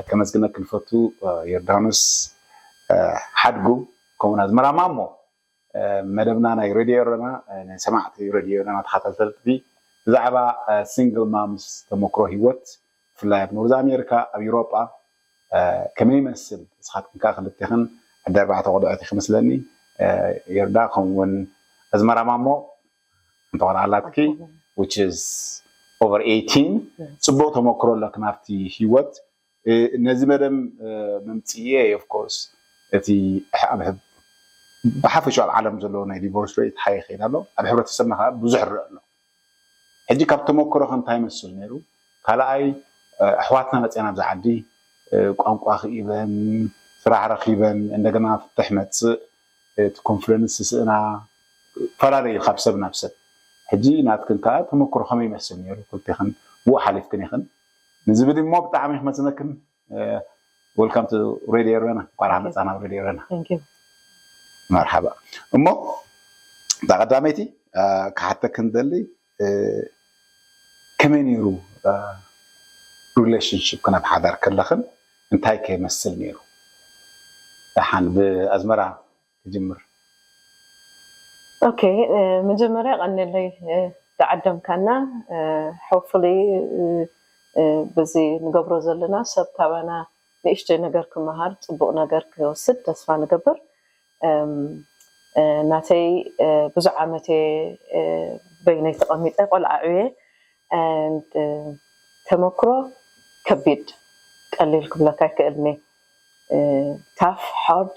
ከመስግነክ ንፈቱ። ዮርዳኖስ ሓድጉ ከምኡን ኣዝመራ ማሞ። መደብና ናይ ሬድዮ ኤረና፣ ናይ ሰማዕቲ ሬድዮ ኤረና ተኸታተልቲ፣ ብዛዕባ ሲንግል ማምስ ተመክሮ ህይወት፣ ብፍላይ ኣብ ኖርዝ ኣሜሪካ፣ ኣብ ኤውሮጳ ከመይ ይመስል? ንስኻትክን ከዓ ክልቴኽን ዓዲ ኣርባዕተ ቆልዑት ኢኺ መስለኒ። ዮርዳ ከምኡውን ኣዝመራ ማሞ፣ ሓንቲ ቆልዓ ኣላትኪ፣ which is over eighteen። ጽቡቕ ተመክሮ ኣለክ ናብቲ ህይወት። ነዚ መደብ መምፅኤ፣ of course፣ እቲ ኣብ ብሓፈሻ ኣብ ዓለም ዘለዎ ናይ ዲቮርስ ሬት ሓይ ይኸይድ ኣሎ። ኣብ ሕብረተሰብና ከዓ ብዙሕ ይረአ ኣሎ። ሕጂ ካብ ተመክሮኸ እንታይ ይመስል ነይሩ? ካልኣይ፣ ኣሕዋትና መፅአን ኣብዚ ዓዲ፣ ቋንቋ ክኢበን፣ ስራሕ ረኺበን፣ እንደገና ፍትሕ መፅእ፣ እቲ ኮንፍደንስ ስእና፣ፈላለዩ ካብ ሰብ ናብ ሰብ። ሕጂ ናትክን ከዓ ተመክሮ ከመይ ይመስል ነይሩ? ክልቴኽን ብኡ ሓሊፍክን ኢኽን ንዝብል እሞ ብጣዕሚ ክመዝነክን። Welcome to ሬድዮ ኤረና። እንኳዕ ደሓን መጻና ኣብ ሬድዮ ኤረና። Thank you። መርሓባ። እሞ እታ ቀዳመይቲ ክሓተክን ደሊ፣ ከመይ ነይሩ ሪሌሽንሽፕ ክን ኣብ ሓዳር ከለኽን እንታይ ከይመስል ነይሩ? ደሓን ብኣዝመራ ክጅምር። ኦኬ፣ መጀመርያ ቀንለይ ዝዓደምካና። ሆፕፉሊ በዚ ንገብሮ ዘለና ሰብ ካባና ንእሽተይ ነገር ክመሃር፣ ፅቡቅ ነገር ክወስድ ተስፋ ንገብር። ናተይ ብዙሕ ዓመት እየ በይነይ ተቐሚጠ ቆልዓ ዕብየ። And ተመክሮ ከቢድ፣ ቀሊል ክብለካ ኣይክእልን እየ። ታፍ፣ ሃርድ፣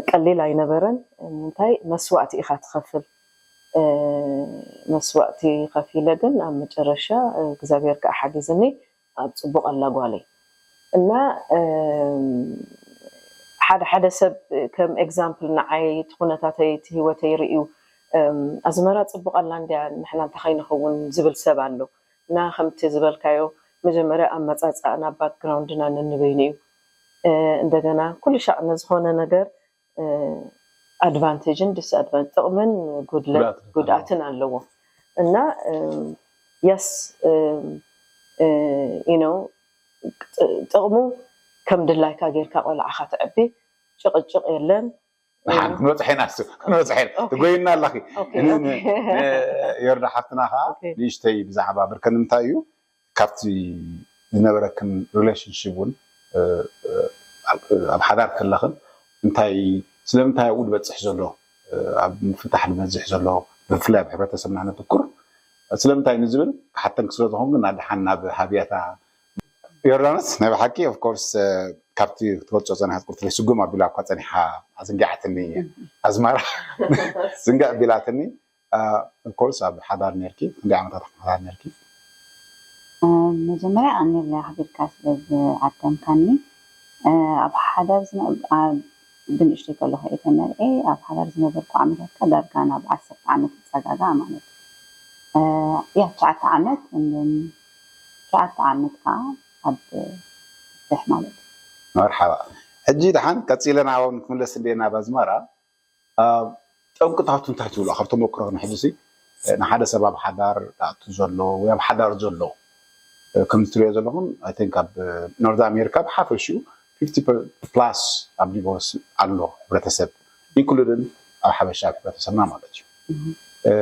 ቀሊል ኣይነበረን። እንታይ መስዋእቲ ኢኻ ትኸፍል። መስዋእቲ ከፊለ ግን ኣብ መጨረሻ እግዚኣብሔር ከዓ ሓጊዝኒ ኣብ ፅቡቅ ኣላ ጓለይ። እና ሓደ ሓደ ሰብ ከም ኤግዛምፕል ንዓይ እቲ ኩነታተይ እቲ ህይወተይ ርእዩ ኣዝመራ ፅቡቅ ኣላ እንድያ ንሕና እንታይ ከይንኸውን ዝብል ሰብ ኣሎ። እና ከምቲ ዝበልካዮ መጀመርያ ኣመፃፅኣና ባክግራውንድና ነንበይኑ እዩ። እንደገና ኩሉ ሻዕ ነዝኾነ ነገር ኣድቫንቴጅን ዲስኣድቫንቴጅ፣ ጥቕምን ጉድለት ጉድኣትን ኣለዎ። እና የስ ኢኖ ጥቕሙ ከም ድላይካ ጌርካ ቆልዓኻ ትዕቢ፣ ጭቕጭቕ የለን። ክንበፅሐ ኢና እሱ ክንበፅሐ ኢና ትጎይና ኣለኺ። ዮርዳ ሓፍትና ከዓ ንእሽተይ ብዛዕባ ብርከ ንምንታይ እዩ ካብቲ ዝነበረክን ሪሌሽንሽፕ እውን ኣብ ሓዳር ከለኽን እንታይ ስለምንታይ ኣብኡ ዝበፅሕ ዘሎ ኣብ ምፍታሕ ዝበዝሕ ዘሎ ብፍላይ ኣብ ሕብረተሰብና ነትኩር ስለምንታይ ንዝብል ክሓተንክ ስለዝኾንኩ ናድሓን ናብ ሃብያታ ዮርዳኖስ ናይ ብሓቂ of course ካብቲ ክትገልፆ ፀናሕት ቁርትለይ ስጉም ኣቢላ እኳ ፀኒሓ ኣዝንጊዓትኒ ኣዝማራ ዝንጋ ኣቢላትኒ። Of course ኣብ ሓዳር ነርኪ ክንደይ ዓመታት ኣብ ሓዳር ነርኪ? መጀመርያ ኣኒር ኣኽቢርካ ስለ ዝዓደምካኒ ኣብ ሓዳር ብንእሽተይ ከለኹ እየ ተመርኤ ኣብ ሓዳር ዝነበርኩ ዓመታት ከ ዳርጋ ናብ ዓሰርተ ዓመት ይፀጋጋዕ ማለት ያ ትሽዓተ ዓመት እንን ትሽዓተ ዓመት ከዓ ኣብ ፍትሕ ማለት እዩ። መርሓባ። ሕጂ ደሓን ቀፂለ ናባው ንክምለስ እንደ ናብ ኣዝመራ ጠንቅታቱ እንታይ ትብሎ ካብ ተመክሮ ንሕጂ ንሓደ ሰብ ኣብ ሓዳር ዳእቱ ዘሎ ወይ ኣብ ሓዳር ዘሎ ከም ትሪኦ ዘለኹም I think ኣብ ኖርዝ ኣሜሪካ ብሓፈሽኡ ፊፍቲ ፕላስ ኣብ ዲቮርስ ኣሎ ሕብረተሰብ ኢንክሉድን ኣብ ሓበሻ ኣብ ሕብረተሰብና ማለት እዩ።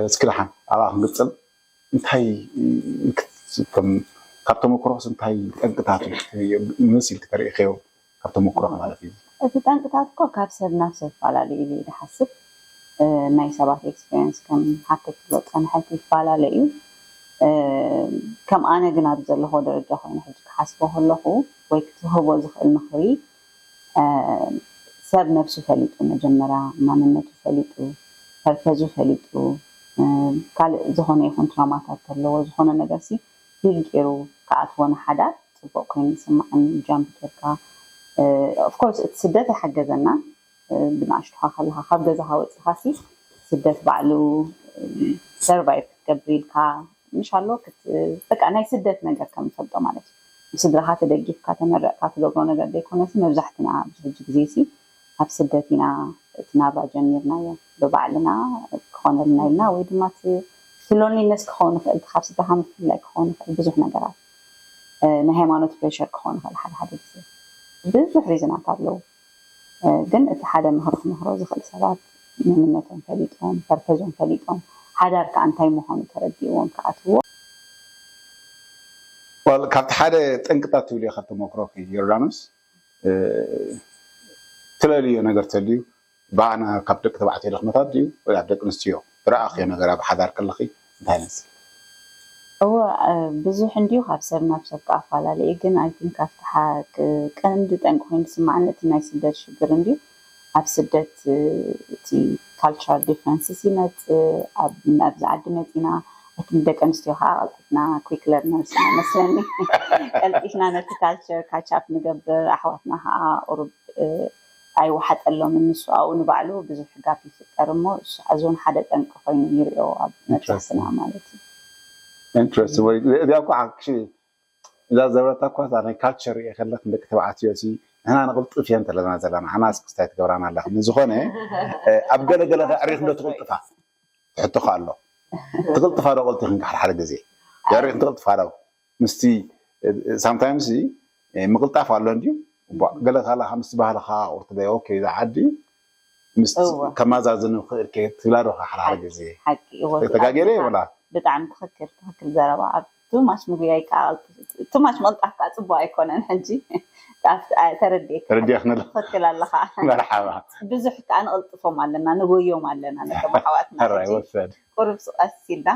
እስኪ ደሓን ኣብኣ ክንግፅም እንታይ ካብ ተመክሮስ እንታይ ጠንቅታት ምስ ኢልክ ተሪእኸዮ ካብ ተመክሮኻ ማለት እዩ? እቲ ጠንቅታት እኮ ካብ ሰብ ናብ ሰብ ይፈላለዩ ኢለ እየ ዝሓስብ። ናይ ሰባት ኤክስፔሪንስ ከም ሓተይ ትብሎ ፀንሐት ይፈላለ እዩ። ከም ኣነ ግን ኣብ ዘለኹ ደረጃ ኮይኑ ሕጂ ክሓስቦ ከለኹ ወይ ክትህቦ ዝኽእል ምኽሪ ሰብ ነብሱ ፈሊጡ መጀመርያ ማንነቱ ፈሊጡ ፐርፐዙ ፈሊጡ ካልእ ዝኾነ ይኹን ትራማታት ተለዎ ዝኾነ ነገር ሲ ሂል ገይሩ ክኣትዎ ንሓዳር ፅቡቅ ኮይኑ ይስማዓኒ ጃምፕ ጌርካ ኦፍኮርስ እቲ ስደት ኣይሓገዘና ብንኣሽቱኻ ከለኻ ካብ ገዛኻ ወፂኻ ሲ ስደት ባዕሉ ሰርቫይቭ ክትገብር ኢልካ ምሽ ኣሎ በቃ ናይ ስደት ነገር ከም ንፈልጦ ማለት እዩ ብስድራኻ ተደጊፍካ ተመረቕካ ትገብሮ ነገር ዘይኮነሲ መብዛሕትና ኣብዚ ሕጂ ግዜ ሲ ኣብ ስደት ኢና እቲ ናብራ ጀሚርናዮ ብባዕልና ክኾነልና ኢልና ወይ ድማ እቲ ሎንሊነስ ክኸውን ይኽእል ካብ ስድራኻ ምፍልላይ ክኸውን ይኽእል ብዙሕ ነገራት ናይ ሃይማኖት ፕሬሸር ክኸውን ይኽእል ሓደ ሓደ ግዜ ብዙሕ ሪዝናት ኣለዉ። ግን እቲ ሓደ ምኽሪ ክመኽሮ ዝኽእል ሰባት መንነቶም ፈሊጦም፣ ፐርፐዞም ፈሊጦም፣ ሓዳር ከዓ እንታይ ምዃኑ ተረዲእዎም ክኣትዎ። ካብቲ ሓደ ጠንቅታት ትብልዮ ካብ ተመክሮኪ ዮርዳኖስ፣ ትለልዮ ነገር ተልዩ ብኣና ካብ ደቂ ተባዕትዮ ድኽመታት ድዩ ወይ ኣብ ደቂ ኣንስትዮ ዝረኣኽዮ ነገር ኣብ ሓዳር ከለኺ እንታይ ይመስል? እወ ብዙሕ እንድዩ ካብ ሰብ ናብ ሰብ ክኣፈላለ እዩ። ግን ኣይ ቲንክ ኣብቲ ቀንዲ ጠንቂ ኮይኑ ዝስማዓኒ እቲ ናይ ስደት ሽግር እንድዩ። ኣብ ስደት እቲ ካልቸራል ዲፍረንስስ ይመፅእ። ኣብዚ ዓዲ መፂና እቲ ደቂ ኣንስትዮ ከዓ ቀልጢፍና ኩክ ለርነርስ መስለኒ ቀልጢፍና ነቲ ካልቸር ካቻፕ ንገብር። ኣሕዋትና ከዓ ቁሩብ ኣይወሓጠሎምን። ንሱ ኣብኡ ንባዕሉ ብዙሕ ጋፕ ይፍጠር እሞ እሱ ኣዝውን ሓደ ጠንቂ ኮይኑ ይሪኦ ኣብ መብዛሕትና ማለት እዩ። ኢንትረስቲንግ ወይ እዚኣ እኮ ዓክሽ እዛ ዘረታ እኳ እዛ ናይ ካልቸር ሪኤ ከለክ ንደቂ ተባዕትዮ ሲ ንሕና ንቕልጥፍ እየን ተለና ዘለና ሓና ስክስታይ ትገብራና ኣለክ ንዝኾነ ኣብ ገለገለ ኣዕሪክ እንዶ ትቕልጥፋ ትሕቶኻ ኣሎ ትቕልጥፋ ዶ ቐልጢኽን ሓደ ግዜ የዕሪክ ትቕልጥፋ ዶ ምስቲ ሳምታይምስ ምቕልጣፍ ኣሎ እንድዩ ገለ ካላ ምስቲ ባህልኻ ቁርትደ ኦኬ ዝዓዲ ከማዛዝን ክእል ትብላ ዶ ሓደ ግዜ ተጋጌለ ይብላ ብጣዕሚ ትኽክል ትኽክል ዘረባ ኣብ ቱማሽ ምግቢ ኣይከኣል ቱማሽ ምቕልጣፍ ከዓ ፅቡቅ ኣይኮነን ሕጂ ተረዲእክ ተረዲእክኒ ትኽክል ኣለኻ መርሓባ ብዙሕ ከዓ ንቕልጥፎም ኣለና ንጎዮም ኣለና ነቶም ኣሕዋትና ሕጂ ወሰድ ቁሩብ ስቐስ ኢልና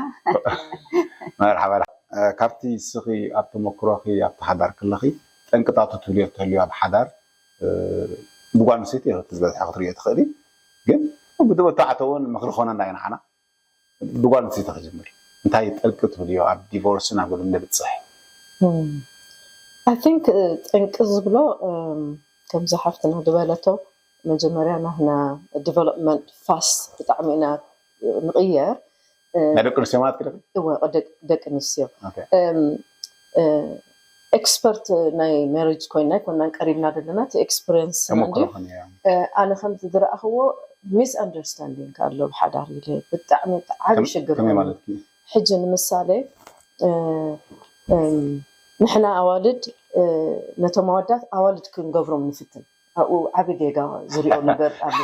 መርሓባ ካብቲ ስኺ ኣብ ተመክሮኺ ኣብቲ ሓዳር ከለኺ ጠንቅጣቱ ትብልዮ ተልዩ ኣብ ሓዳር ብጓል ኣንስተይቲ ኢኺ ዝበዝሐ ክትርእዮ ትኽእሊ ግን ብተባዕትዮ እውን ምኽሪ ክኾነና እዩ ንዓና ብጓል ኣንስተይቲ ክጅምር እንታይ ጠንቂ ትብልዮ ኣብ ዲቮርስን ኣብ ገለ ንብፅሕ I think ጠንቂ ዝብሎ ከምዚ ሓፍትና ዝበለቶ መጀመርያ ናህና ዲቨሎፕመንት ፋስት ብጣዕሚ ኢና ንቕየር ናይ ደቂ ኣንስትዮ ማለት ክደቂ እወ ደቂ ኣንስትዮ ኤክስፐርት ናይ ሜሪጅ ኮይና ኣይኮናን ቀሪብና ዘለና እቲ ኤክስፐሪንስ ተመክሮ ኾነ ኣነ ከምዚ ዝረኣኽዎ ሚስ ኣንደርስታንዲንግ ኣሎ ብሓዳር ኢለ ብጣዕሚ ዓብ ሽግር ከመይ ማለት እዩ ሕጂ ንምሳሌ ንሕና ኣዋልድ ነቶም ኣወዳት ኣዋልድ ክንገብሮም ንፍትን ኣብኡ ዓብ ጌጋ ዝሪኦ ነገር ኣሎ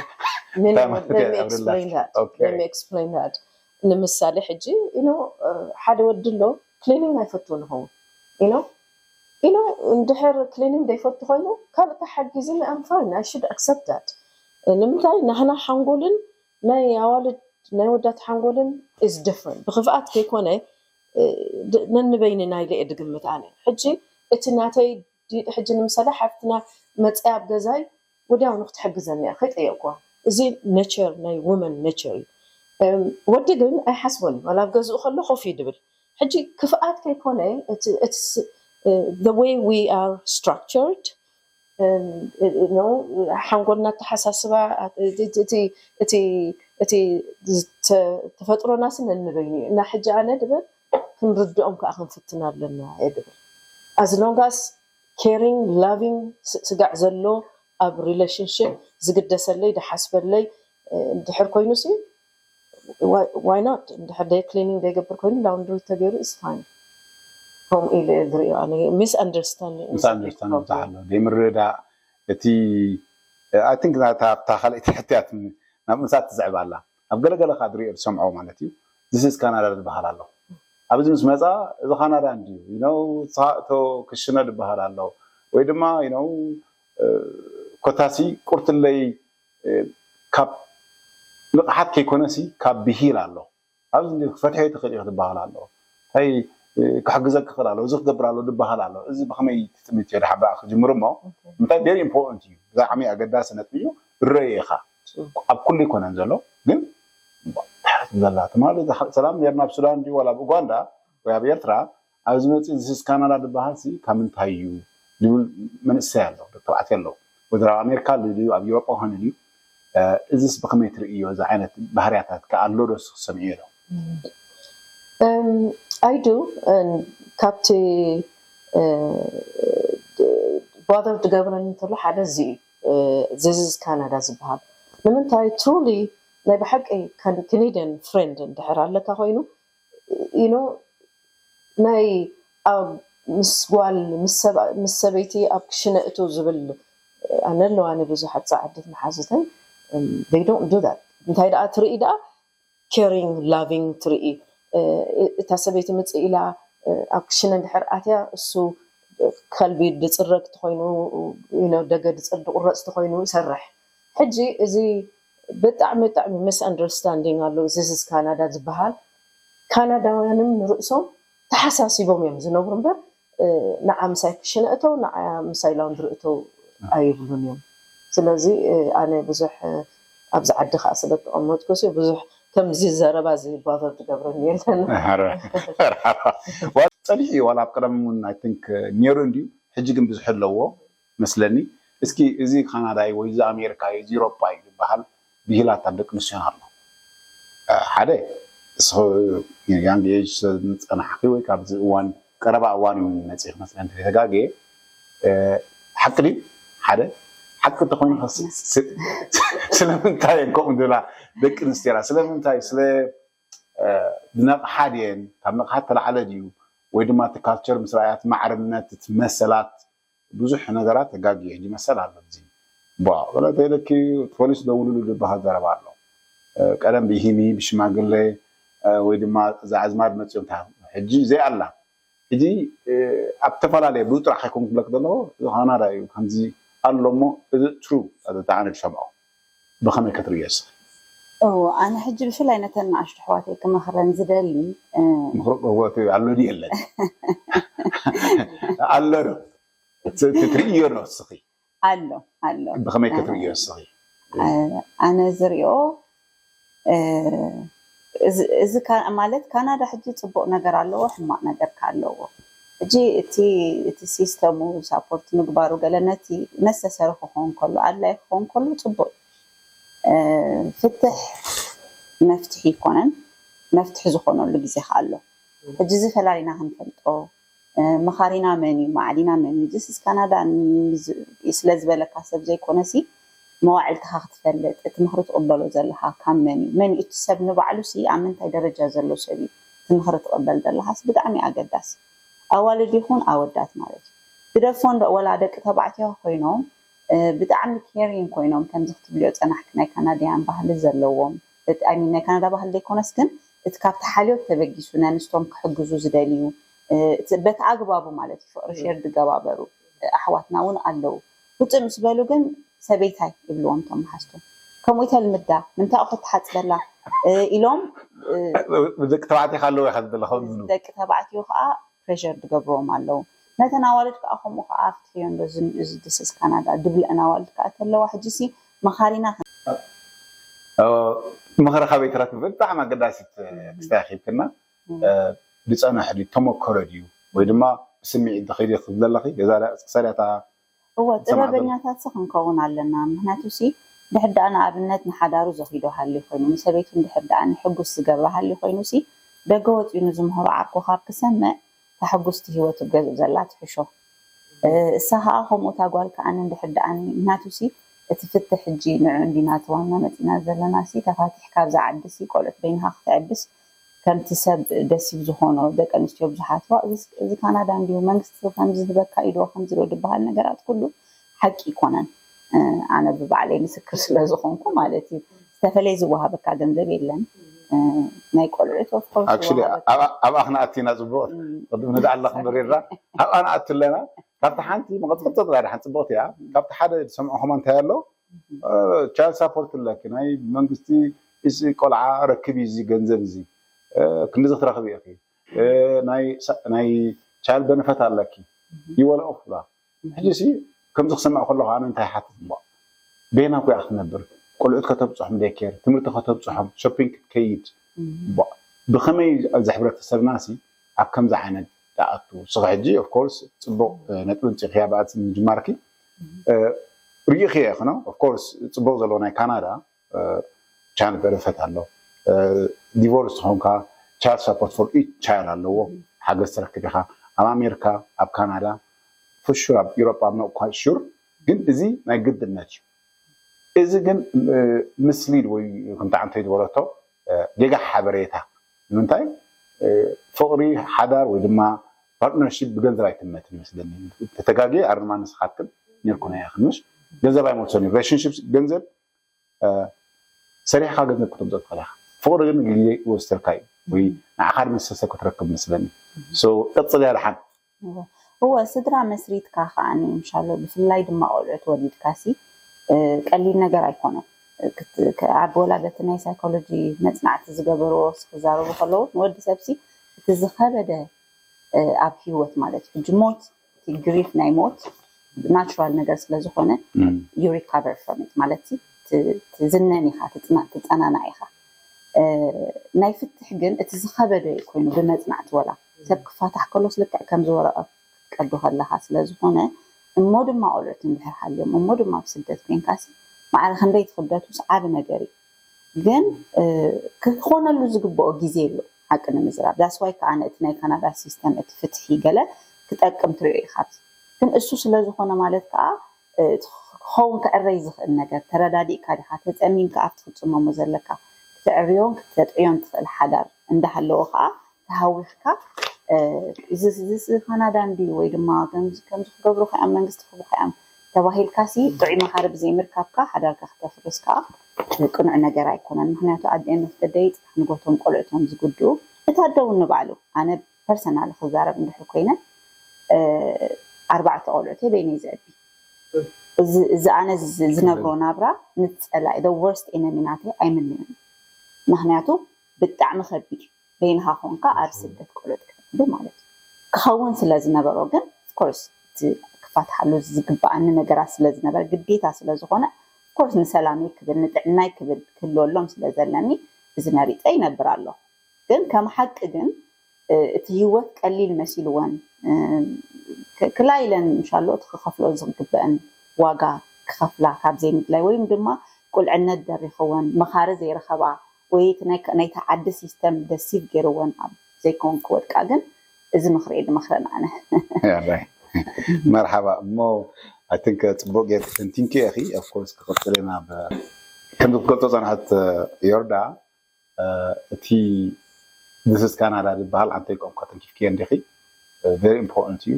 እንታይ ማለት እዩ? explain that Okay. Let me explain that ንምሳሌ ሕጂ you know ሓደ ወዲ ኣሎ ክሊኒንግ ኣይፈቱ ንኸውን you know you know እንድሕር ክሊኒንግ ዘይፈቱ ኮይኑ ካልእ ተሓጊዝኒ I'm fine I should accept that ንምንታይ ናህና ሓንጎልን ናይ ኣዋልድ ናይ ወዳት ሓንጎልን is different ብክፍኣት ከይኮነ ነንበይኒ ናይ ልኤ ድግምት ኣነ ሕጂ እቲ ናተይ ሕጂ ንምሳሌ ሓፍትና መፅያ ኣብ ገዛይ ወዲያውኑ ክትሕግዘኒ እያ ከይጠየቅኩዋ እዚ ኔቸር ናይ ውመን ኔቸር እዩ ወዲ ግን ኣይሓስቦን እዩ ዋላ ኣብ ገዝኡ ከሎ ኮፍ እዩ ድብል ሕጂ ክፍኣት ከይኮነ the way we are structured ሓንጎልና ኣተሓሳስባ እቲ ተፈጥሮና ሲ ነንበይኑ እዩ እና ሕጂ ኣነ ድብል ክንርድኦም ከዓ ክንፍትን ኣለና እየ ድብል as long as caring loving ስጋዕ ዘሎ ኣብ relationship ዝግደሰለይ ዝሓስበለይ እንድሕር ኮይኑ ሲ why not እንድሕር ደይ ክሊኒንግ ዘይገብር ኮይኑ ላውንድሪ ተገይሩ is fine ከምኡ ኢለ እየ ዝሪኦ ኣነ ሚስ ኣንደርስታንዲንግ ምስ ኣንደርስታንድ ብዙሕ ኣሎ ዘይምርዳእ እቲ I think ናታ ኣብታ ካልኣይቲ ሕትያት ናብ ምሳት ትዝዕብ ኣላ ኣብ ገለገለ ካብ ዝሪኦ ዝሰምዖ ማለት እዩ this is ካናዳ ዝበሃል ኣሎ ኣብዚ ምስ መፃ እዚ ካናዳ እንድዩ you know ንስኻ እቶ ክሽነ ዝበሃል ኣሎ ወይ ድማ you know ኮታሲ ቁርትለይ ካብ ንቕሓት ከይኮነሲ ካብ ብሂል ኣሎ ኣብዚ ክፈትሐ ትኽእል ኢኺ ዝበሃል ኣሎ እንታይ ክሕግዘ ክኽእል ኣሎ እዚ ክገብር ኣሎ ዝበሃል ኣሎ እዚ ብኸመይ ትጥምት እዮ ድሓን ብኣ ክጅምር እሞ እንታይ very important እዩ ብጣዕሚ ኣገዳሲ ነጥቢ እዩ እረየ ኢኻ ኣብ ኩሉ ኣይኮነን ዘሎ ግን ትሓስብ ዘላ ትማሊ ሰላም ነርና ኣብ ሱዳን ድዩ ዋላ ኣብ ኡጋንዳ ወይ ኣብ ኤርትራ ኣብዚ መፅእ ዝስስ ካናዳ ዝበሃል ሲ ካብ ምንታይ እዩ ዝብል መንእሰይ ኣሎ ደቂ ተባዕትዮ ኣለዉ ወይዘሮ ኣብ ኣሜሪካ ኣሎ ድዩ ኣብ ኤውሮጳ ኾነ ድዩ እዚስ ብኸመይ ትርእዮ እዚ ዓይነት ባህርያታት ከ ኣሎ ዶ ንስኺ ትሰምዕዮ ዶ I do ካብቲ bother ዝገብረኒ እንተሎ ሓደ እዚ እዩ this is ካናዳ ዝበሃል ንምንታይ truly ናይ ብሓቂ Canadian friend እንድሕር ኣለካ ኮይኑ you know ናይ ኣብ ምስ ጓል ምስ ሰበይቲ ኣብ ክሽነ እቶ ዝብል ኣነ ኣለዋኒ ብዙሓት ፃዓድት መሓዙተይ they don't do that። እንታይ ደኣ ትርኢ ደኣ caring loving ትርኢ። እታ ሰበይቲ ምፅእ ኢላ ኣብ ክሽነ እንድሕር ኣትያ እሱ ከልቢ ድፅረግ ተኮይኑ ደገ ድፅር ድቁረፅ ተኮይኑ ይሰርሕ። ሕጂ እዚ ብጣዕሚ ብጣዕሚ misunderstanding ኣሎ። እዚ ካናዳ ዝበሃል ካናዳውያንም ንርእሶም ተሓሳሲቦም እዮም ዝነብሩ እምበር ንዓ ምሳይ ክሽነ እተው ንዓ ምሳይ ላውንድሪ እተው ኣይብሉን እዮም። ስለዚ ኣነ ብዙሕ ኣብዚ ዓዲ ከዓ ስለ ተቐመጥኩ ብዙሕ ከምዚ ዘረባ እዚ ባዘር ትገብረኒ የለን። ፀኒሑ እዩ ዋላ ኣብ ቀደም እውን I think ነይሩ እንድዩ። ሕጂ ግን ብዙሕ ኣለዎ መስለኒ። እስኪ እዚ ካናዳ እዩ ወይ እዚ ኣሜሪካ እዩ እዚ ኤውሮጳ እዩ ዝበሃል ብሂላት ኣብ ደቂ ኣንስትዮና ኣሎ። ሓደ young age ስለዝፀናሕኪ ወይ ካብዚ እዋን ቀረባ እዋን እዩ መፅእ ክመስለኒ ተጋግየ ሓቂ ድዩ? ሓደ ሓቂ እንተኮይኑ ስለምንታይ እዮም ከምኡ ዝብላ ደቂ ኣንስትዮና ስለምንታይ ስለ ዝነቕሓ ድየን ካብ ንቕሓት ተላዕለ ድዩ ወይ ድማ እቲ ካልቸር ምስ ረኣያ እቲ ማዕርነት እቲ መሰላት ብዙሕ ነገራት ተጋግየ ሕጂ መሰል ኣሎ እዚ ቧ ወላ ተይለኪ ፖሊስ ደውልሉ ዝበሃል ዘረባ ኣሎ። ቀደም ብሂሚ ብሽማግለ ወይ ድማ እዛ ኣዝማድ መፅኦም ሕጂ ዘይኣላ ሕጂ ኣብ ዝተፈላለየ ብኡ ጥራሕ ከይኮንኩ ክብለክ ዘለኹ እዚ ካናዳ እዩ ከምዚ ኣሎ እሞ እዚ ትሩ ተዓነ ዝሰምዖ ብኸመይ ከትርእዮ እስኺ? ኣነ ሕጂ ብፍላይ ነተን ንኣሽቱ ኣሕዋተይ ክመኽረን ዝደሊ ምኽሪ ቀወት ኣሎ ድዩ የለን ኣሎ ዶ ትርእዮ ዶ እስኺ? ኣሎ ኣሎ ብኸመይ ከትርእዮ እስኺ? ኣነ ዝሪኦ እዚ ማለት ካናዳ ሕጂ ፅቡቕ ነገር ኣለዎ ሕማቕ ነገር ከ ኣለዎ። ሕጂ እቲ እቲ ሲስተሙ ሳፖርት ምግባሩ ገለ ነቲ ነሰሰሪ ክኸውን ከሎ ኣድላይ ክኸውን ከሎ ፅቡቕ ፍትሕ መፍትሒ ይኮነን መፍትሒ ዝኾነሉ ግዜ ከ ኣሎ። ሕጂ እዚ ፈላሊና ክንፈልጦ መኻሪና መን እዩ ማዕዲና መን እዩ ዚስ ካናዳ ስለ ዝበለካ ሰብ ዘይኮነሲ መዋዕልትኻ ክትፈልጥ እቲ ምኽሪ ትቕበሎ ዘለኻ ካብ መን እዩ መን እዩ እቲ ሰብ ንባዕሉ ሲ ኣብ ምንታይ ደረጃ ዘሎ ሰብ እዩ እቲ ምኽሪ ትቕበል ዘለኻስ ብጣዕሚ ኣገዳሲ ኣዋልድ ይኹን ኣወዳት ማለት እዩ ግደፎ እንዶ ወላ ደቂ ተባዕትዮ ኮይኖም ብጣዕሚ ኬሪን ኮይኖም ከምዚ ክትብልዮ ፀናሕኪ ናይ ካናድያን ባህሊ ዘለዎም ናይ ካናዳ ባህሊ ዘይኮነስ ግን እቲ ካብቲ ሓልዮት ተበጊሱ ነንስቶም ክሕግዙ ዝደልዩ በቲ ኣግባቡ ማለት እዩ ፍቅሪ ሼር ዝገባበሩ ኣሕዋትና እውን ኣለዉ ውፅእ ምስ በሉ ግን ሰበይታይ ይብልዎም እቶም መሓዝቶም ከምኡ ይተልምዳ ምንታይ ኣቑሑ ትሓፅበላ ኢሎም ደቂ ተባዕትዮ ኣለዉ ኢኻ ዝበለኻ ዝብሉ ደቂ ተባዕትዮ ከዓ ፕሬር ዝገብርዎም ኣለዉ ነተን ኣዋልድ ከዓ ከምኡ ከዓ ፍትሕዮ እንዶ እዚ ድስስ ካናዳ ድብልዐን ኣዋልድ ከዓ ተለዋ ሕጂ ሲ መኻሪና ምኽሪ ካበይ ትረክብ ብጣዕሚ ኣገዳሲት ክስታይ ኺብክና ዝፀንሕ ድዩ ተመከሮ ድዩ ወይ ድማ ብስምዒት ዝኸይድ ክብለለኺ ገዛ ክሳዳታ እወ ጥበበኛታት ሲ ክንከውን ኣለና ምክንያቱ ሲ ድሕር ደኣ ንኣብነት ንሓዳሩ ዘኺዶ ሃልዩ ኮይኑ ንሰበይቱ እንድሕር ደኣ ንሕጉስ ዝገብራ ሃልዩ ኮይኑ ሲ ደገ ወፂኡ ንዝምህሮ ዓርኩ ካብ ክሰምዕ እታ ሕጉስቲ ሂወቱ ገዝኡ ዘላ ትሕሾ እሳ ከዓ ከምኡ እታ ጓል ከዓኒ እንድሕር ደኣኒ ምክንያቱ ሲ እቲ ፍትሕ ሕጂ ንዑ እንዲና እቲ ዋና መፂና ዘለና ሲ ተፋቲሕካ ኣብዛ ዓዲ ሲ ቆልዑት በይንካ ክትዕብስ ከምቲ ሰብ ደሲብ ዝኾኖ ደቂ ኣንስትዮ ብዙሓት ዋ እዚ ካናዳ እንዲሁ መንግስቲ ከምዚ ዝህበካ ኢዶ ከምዚ ዶ ዝበሃል ነገራት ኩሉ ሓቂ ይኮነን ኣነ ብባዕለይ ምስክር ስለ ዝኾንኩ ማለት እዩ ዝተፈለየ ዝወሃበካ ገንዘብ የለን ናይ ቆልዑት ኣብኣ ክነኣቲና ፅቡቅ ቅድም ንድኣላ ክንበሬራ ኣብኣ ንኣቲ ኣለና ካብቲ ሓንቲ መቐፅቅፅጥ ዳ ሓንቲ ፅቡቅቲ እያ ካብቲ ሓደ ዝሰምዖ ከማ እንታይ ኣሎ ቻይልድ ሳፖርት ኣለኪ ናይ መንግስቲ እዚ ቆልዓ ረክቢ እዚ ገንዘብ እዚ ክንድዚ ክትረክቢ ኢኺ ናይ ቻይልድ በነፈት ኣለኪ ይወለኦ ክብላ ሕጂ ሲ ከምዚ ክሰምዕ ከለኹ ኣነ እንታይ ሓትት እሞ ቤና ኩያ ክትነብር ቆልዑት ከተብፅሖም ዴኬር ትምህርቲ ከተብፅሖም ሾፒንግ ክትከይድ ብኸመይ ኣብዚ ሕብረተሰብና ሲ ኣብ ከምዚ ዓይነት ደኣቱ ስኸ ሕጂ ኦፍኮርስ ፅቡቅ ነጥቢ ምፅእክያ ብኣት ምጅማርኪ ርኢኽዮ ይኽኖ ኦፍኮርስ ፅቡቅ ዘለዎ ናይ ካናዳ ቻን በረፈት ኣሎ ዲቮርስ ዝኾንካ ቻይልድ ሳፖርት ፎር ኢች ቻይልድ ኣለዎ ሓገዝ ትረክብ ኢኻ ኣብ ኣሜሪካ ኣብ ካናዳ ፍሹር ኣብ ኢሮጳ ኣብ ነቑኳ ሹር ግን እዚ ናይ ግድነት እዩ እዚ ግን ምስሊድ ወይ ከምቲ ዓንተይ ዝበለቶ ጌጋ ሓበሬታ ንምንታይ ፍቕሪ ሓዳር ወይ ድማ ፓርትነርሽፕ ብገንዘብ ኣይትመትን ይመስለኒ ተተጋጊ ኣርማ ንስኻትክን ነርኩና ኢኽን ምሽ ገንዘብ ኣይመልሶን እዩ። ሪሌሽንሽፕ ገንዘብ ሰሪሕካ ገንዘብ ክተምፅኦ ትኽእል ኢኻ። ፍቕሪ ግን ግዜ ይወስደልካ እዩ ወይ ንዓኻ ድመሰሰ ክትረክብ መስለኒ። ቀፅል ያድሓን። እወ፣ ስድራ መስሪትካ ከዓኒ ምሻሎ ብፍላይ ድማ ቆልዑት ወሊድካሲ ቀሊል ነገር ኣይኮነን። ኣብ ወላ በቲ ናይ ሳይኮሎጂ መፅናዕቲ ዝገበርዎ ክዛረቡ ከለዉ ንወዲ ሰብሲ እቲ ዝኸበደ ኣብ ህይወት ማለት ሕጂ ሞት ግሪፍ ናይ ሞት ናቹራል ነገር ስለዝኾነ you recover from it ማለት ትዝነን ኢኻ ትፀናናዕ ኢኻ። ናይ ፍትሕ ግን እቲ ዝኸበደ ኮይኑ ብመፅናዕቲ ወላ ሰብ ክፋታሕ ከሎስ ልክዕ ከምዚ ወረቐት ቀዱ ከለኻ ስለዝኾነ እሞ ድማ ቆልዑት እንድሕር ሃልዮም እሞ ድማ ኣብ ስደት ኮይንካሲ ማዕረ ክንደይ ትኽብደቱስ ዓቢ ነገር እዩ። ግን ክኾነሉ ዝግብኦ ግዜ ኣሎ ሓቂ ንምዝራብ that's why ከዓ እቲ ናይ ካናዳ ሲስተም እቲ ፍትሒ ገለ ክጠቅም ትሪኦ ኢኻ ግን እሱ ስለዝኾነ ማለት ከዓ ክኸውን ክዕረይ ዝኽእል ነገር ተረዳዲእካ ዲኻ ተፀሚምካ ኣብቲ ክትፅመሞ ዘለካ ክትዕርዮን ክተጥዕዮን ትኽእል ሓዳር እንዳሃለዎ ከዓ ተሃዊኽካ እዚ ካናዳ እንድዩ ወይ ድማ ከምዚ ክገብሩ ከያም መንግስቲ ክቡ ከያም ተባሂልካሲ ጥዑይ መኻሪ ብዘይምርካብካ ሓዳርካ ክተፍርስ ከዓ ቅኑዕ ነገር ኣይኮነን። ምክንያቱ ኣደን ወፍተደይ ፅባሕ ንጎቶም ቆልዑቶም ዝጉድኡ እታ ደው ንባዕሉ ኣነ ፐርሰናል ክዛረብ እንድሕር ኮይነ ኣርባዕተ ቆልዑተይ በይነይ ዘዕቢ እዚ ኣነ ዝነብሮ ናብራ ንፀላኢ the worst enemy ናተይ ኣይምንዮን። ምክንያቱ ብጣዕሚ ከቢድ በይንኻ ኮንካ ኣብ ስደት ቆልዑት ክትዕቢ ማለት እዩ ክኸውን ስለ ዝነበሮ ግን ኮርስ ክፋትሓሉ ዝግባኣኒ ነገራት ስለ ዝነበረ ግዴታ ስለ ዝኾነ ኮርስ ንሰላመይ ክብል ንጥዕናይ ክብል ክህልወሎም ስለ ዘለኒ እዚ መሪፀ ይነብር ኣለኹ። ግን ከም ሓቂ ግን እቲ ህይወት ቀሊል መሲልወን ክላ ኢለን ምሻሎ እቲ ክኸፍሎ ዝግበአን ዋጋ ክኸፍላ ካብ ዘይምድላይ ወይም ድማ ቁልዕነት ደሪኽወን መኻሪ ዘይረኸባ ወይ ናይቲ ዓዲ ሲስተም ደሲቭ ገይርወን ኣብ ዘይኮን ክወድቃ ግን እዚ ምኽሪ ድመኽረን ኣነ መርሓባ እሞ I think ፅቡቅ ጌርክን thank you ኢኺ of course ክቅፅል ኢና ከምዚ ክትገልፆ ፀንሐት ዮርዳ እቲ this is Canada ዝበሃል ኣንተ ቆምካ ተንኪፍክዮ እንዲኺ very important እዩ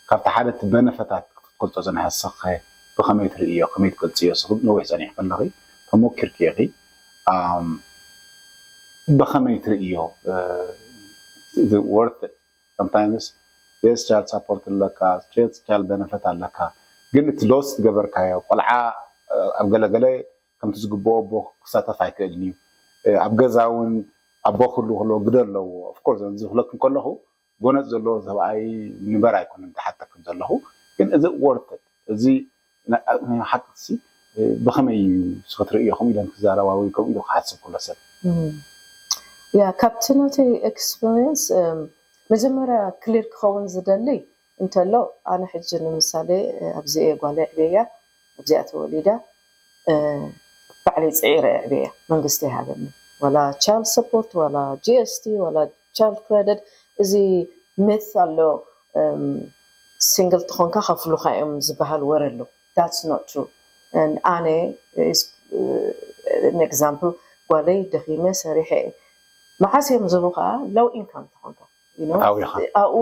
ካብቲ ሓደ እቲ በነፈታት ክትገልፆ ዝነሐሰኸ ብኸመይ ትርእዮ ከመይ ትገልፅዮ ስኽብ ነዊሕ ፀኒሕ ከለኺ ተሞኪርክዮ ኢኺ ብኸመይ ትርእዮ worth sometimes yes child support ኣለካ yes child benefit ኣለካ ግን እቲ loss ዝገበርካዮ ቆልዓ ኣብ ገለገለ ከምቲ ዝግብኦ ኣቦ ክሳተፍ ኣይክእልን እዩ ኣብ ገዛ እውን ኣቦ ክህሉ ከለዎ ግደ ኣለዎ of course እዚ ክብለክን ከለኹ ጎነፅ ዘለዎ ሰብኣይ ንበር ኣይኮነን ዝሓተክን ዘለኹ ግን እዚ worth it እዚ ሓቅሲ ብኸመይ እዩ ክትርእዮ ከምኡ ኢለን ክዛረባ ወይ ከምኡ ኢሉ ክሓስብ ኩሎ ሰብ ያ ካብቲ ናተይ experience መጀመርያ clear ክኸውን ዝደሊ እንተሎ ኣነ ሕጂ ንምሳሌ ኣብዚ እየ ጓል ዕብየያ ኣብዚኣ ተወሊዳ ባዕለይ ፅዒረ እዕብየ መንግስቲ ይሃበኒ ዋላ child support ዋላ GST ዋላ child credit እዚ myth ኣሎ single ተኾንካ ከፍሉካ እዮም ዝበሃል ወረ ኣሎ that's not true ኣነ example ጓለይ ደኺመ ሰሪሐ እየ መዓስ እዮም ዝህቡኻ low income ተኾንካ ኣብኡ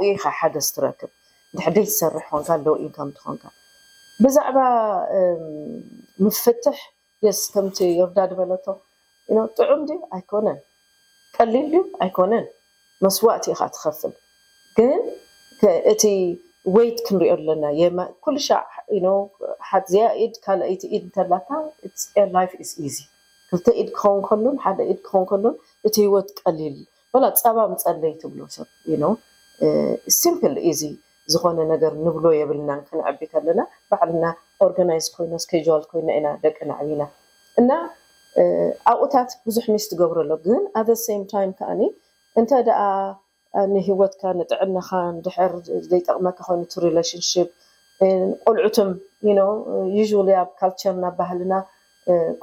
ኢኻ ሓገዝ ትረክብ እንድሕር ደይ ትሰርሕ ኾንካ low income ተኾንካ ብዛዕባ ምፍትሕ yes ከምቲ ዮርዳ ዝበለቶ ጥዑም ድዩ ኣይኮነን ቀሊል ድዩ ኣይኮነን መስዋእቲ ኢኻ ትኸፍል ግን እቲ weight ክንሪኦ ኣለና ኩሉ ሻዕ ሓዚኣ ኢድ ካልኣይቲ ኢድ እንተላታ life is easy ክልተ ኢድ ክኸውን ከሉን ሓደ ኢድ ክኸውን ከሉን እቲ ህይወት ቀሊል ወላ ጸባ ምጸለይ ትብሎ ሰብ you know simple easy ዝኾነ ነገር ንብሎ የብልናን ክንዕቢ ከለና ባዕልና organize ኮይና schedule ኮይና ኢና ደቂ ነዕቢና እና ኣብኡታት ብዙሕ miss ትገብሮ ኣሎ ግን at the same time ከኣኒ እንተ ደኣ ንህይወትካ ንጥዕናኻ እንድሕር ዘይጠቕመካ ኮይኑ እቲ relationship ቆልዑትም you know usually ኣብ culture ና ባህልና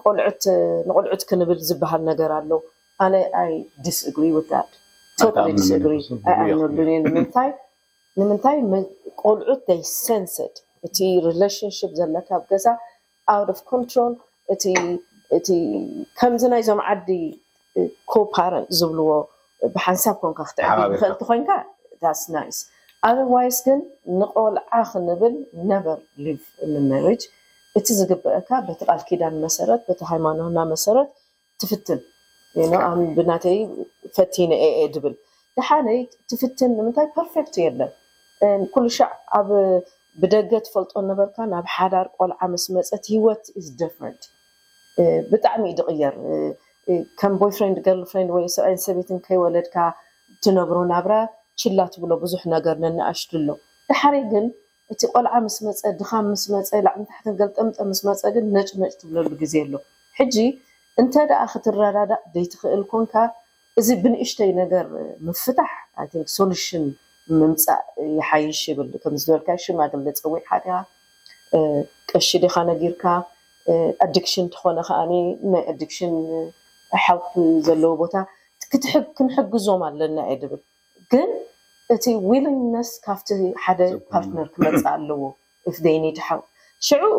ቆልዑት ንቆልዑት ክንብል ዝበሃል ነገር ኣሎ ኣነ I disagree with that totally disagree ኣይኣምነሉን እየ ንምንታይ ንምንታይ ቆልዑት they sensed እቲ relationship ዘለካ ኣብ ገዛ out of control እቲ እቲ ከምዚ ናይዞም ዓዲ co-parent ዝብልዎ ብሓንሳብ ኮንካ ክትዕቢ ትኽእል ትኾይንካ that's nice otherwise ግን ንቆልዓ ክንብል never live in marriage እቲ ዝግበአካ በቲ ቃል ኪዳን መሰረት፣ በቲ ሃይማኖትና መሰረት ትፍትን። You know፣ ኣም ብናተይ ፈቲነ ኤ ኤ ድብል ደሓነይ ትፍትን። ንምንታይ ፐርፌክት የለን። ኩሉ ሻዕ ኣብ ብደገ ትፈልጦ ነበርካ፣ ናብ ሓዳር ቆልዓ ምስ መፀት ህይወት is different። ብጣዕሚ እዩ ድቕየር። ከም ቦይፍሬንድ ገርልፍሬንድ ወይ ሰብኣይን ሰበይትን ከይወለድካ ትነብሮ ናብራ ችላ ትብሎ ብዙሕ ነገር ነናኣሽቱ ኣሎ። ድሓረይ ግን እቲ ቆልዓ ምስ መፀ፣ ድኻም ምስ መፀ፣ ላዕልን ታሕትን ገልጠምጠ ምስ መፀ ግን ነጭ ነጭ ትብለሉ ግዜ ኣሎ። ሕጂ እንተ ደኣ ክትረዳዳእ ዘይትኽእል ኮንካ፣ እዚ ብንእሽተይ ነገር ምፍታሕ፣ I think፣ ሶሉሽን ምምፃእ ይሓይሽ ይብል። ከም ዝበልካ ሽማግለ ፀዊዕካ ዲኻ፣ ቀሺ ዲኻ ነጊርካ፣ ኣዲክሽን ተኾነ ከኣኒ ናይ ኣዲክሽን ሄልፕ ዘለዎ ቦታ ክትሕግ ክንሕግዞም ኣለና እየ ድብል። ግን እቲ ዊሊንግነስ ካብቲ ሓደ ፓርትነር ክመፅእ ኣለዎ። If they need help ሽዕኡ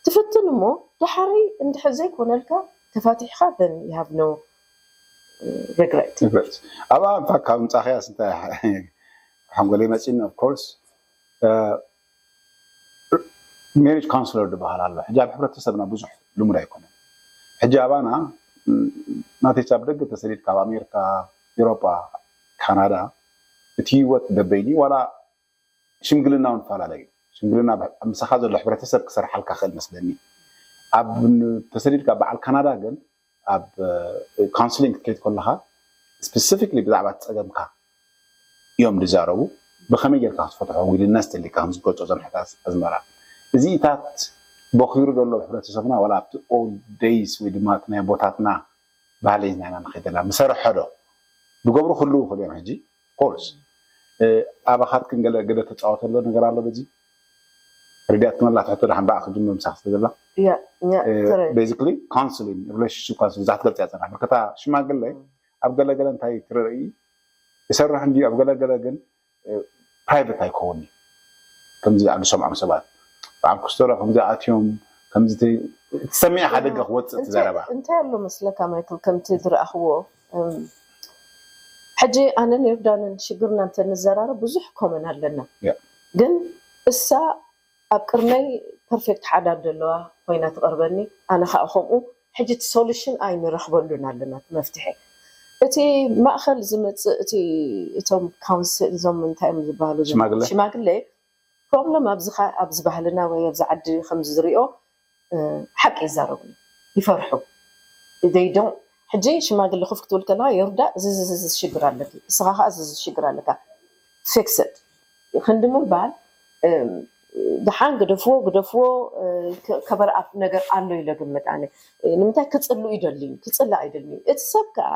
ትፍትን እሞ ድሓረይ እንድሕር ዘይኮነልካ ተፋቲሕካ then you have no regret። ኣብኣ እንታ ካብ ምፃኸያስ እንታይ ሓንጎለይ መፂኒ። Of course marriage counselor ዝበሃል ኣሎ። ሕጂ ኣብ ሕብረተሰብና ብዙሕ ልሙድ ኣይኮነን። ሕጂ ኣባና ናተይ ኣብ ደገ ተሰዲድካ ኣብ ኣሜሪካ፣ ኤውሮጳ፣ ካናዳ እቲ ህይወት በበይኒ ዋላ ሽምግልና እውን ፈላለዩ። ሽምግልና ምሳኻ ዘሎ ሕብረተሰብ ክሰርሓልካ ክእል መስለኒ። ኣብ ተሰዲድካ በዓል ካናዳ ግን ኣብ ካውንስሊንግ ክትከይድ ከለኻ ስፔሲፊክሊ ብዛዕባ ጸገምካ እዮም ዝዛረቡ። ብኸመይ ጌርካ ክትፈትሖ ዊልነስ ተሊካ ከም ዝገልጾ እዞም ሕታት ኣዝመራ። እዚታት ቦኺሩ ዘሎ ሕብረተሰብና ዋላ ኣብቲ ኦልድ ደይስ ወይ ድማ እቲ ናይ ኣቦታትና ባህሊ ሒዝና ኢና ንኸይድ ዘለና። ምሰርሖ ዶ? ዝገብሩ ክህልዉ ይኽእሉ እዮም ሕጂ ኮርስ ኣባኻትክን ገለ ግደ ተፃወተሎ ነገር ኣሎ በዚ ረድያት ክመላ ትሕቶ ደሓን ብኣ ክጅምር ምሳኽ ስለ ዘላ basically counseling relationship counseling እዛ ክትገልፅ እያ ፀናሕ በርከታ ሽማግለ ኣብ ገለገለ እንታይ ትርኢ ይሰርሕ እንዲ ኣብ ገለገለ ግን ፕራይቨት ኣይከውን ከምዚ ኣብ ዝሰምዖም ሰባት በዓል ክስተሮ ከምዚ ኣትዮም ከምዚ ትሰሚዕ ሓደ ገ ክወፅእ ትዘረባ እንታይ ኣሎ መስለካ ማይክል ከምቲ ዝረኣኽዎ ሕጂ ኣነን ዮርዳንን ሽግርና እንተንዘራረብ ብዙሕ ኮመን ኣለና ግን እሳ ኣብ ቅድመይ ፐርፌክት ሓዳር ዘለዋ ኮይና ትቐርበኒ ኣነ ከዓ ከምኡ ሕጂ እቲ ሶሉሽን ኣይንረኽበሉን ኣለና እቲ መፍትሒ እቲ ማእኸል ዝመፅእ እቲ እቶም ካውንስል እዞም እንታይ እዮም ዝበሃሉ ሽማግለ ፕሮብለም ኣብዚ ባህልና ወይ ኣብዚ ዓዲ ከምዚ ዝሪኦ ሓቂ ይዛረቡ ይፈርሑ ደይዶም ሕጂ ሽማግለ ኮፍ ክትብል ከለካ የርዳ እዚ ሽግር ኣለኪ እስኻ ከዓ እዚ ሽግር ኣለካ ፊክስድ ክንዲ ምባል ድሓን ግደፍዎ ግደፍዎ ከበር ኣፕ ነገር ኣሎ ኢለ ግምት ኣነ ንምንታይ ክፅሉ ይደሊ ክፅላ ኣይደሊ እቲ ሰብ ከዓ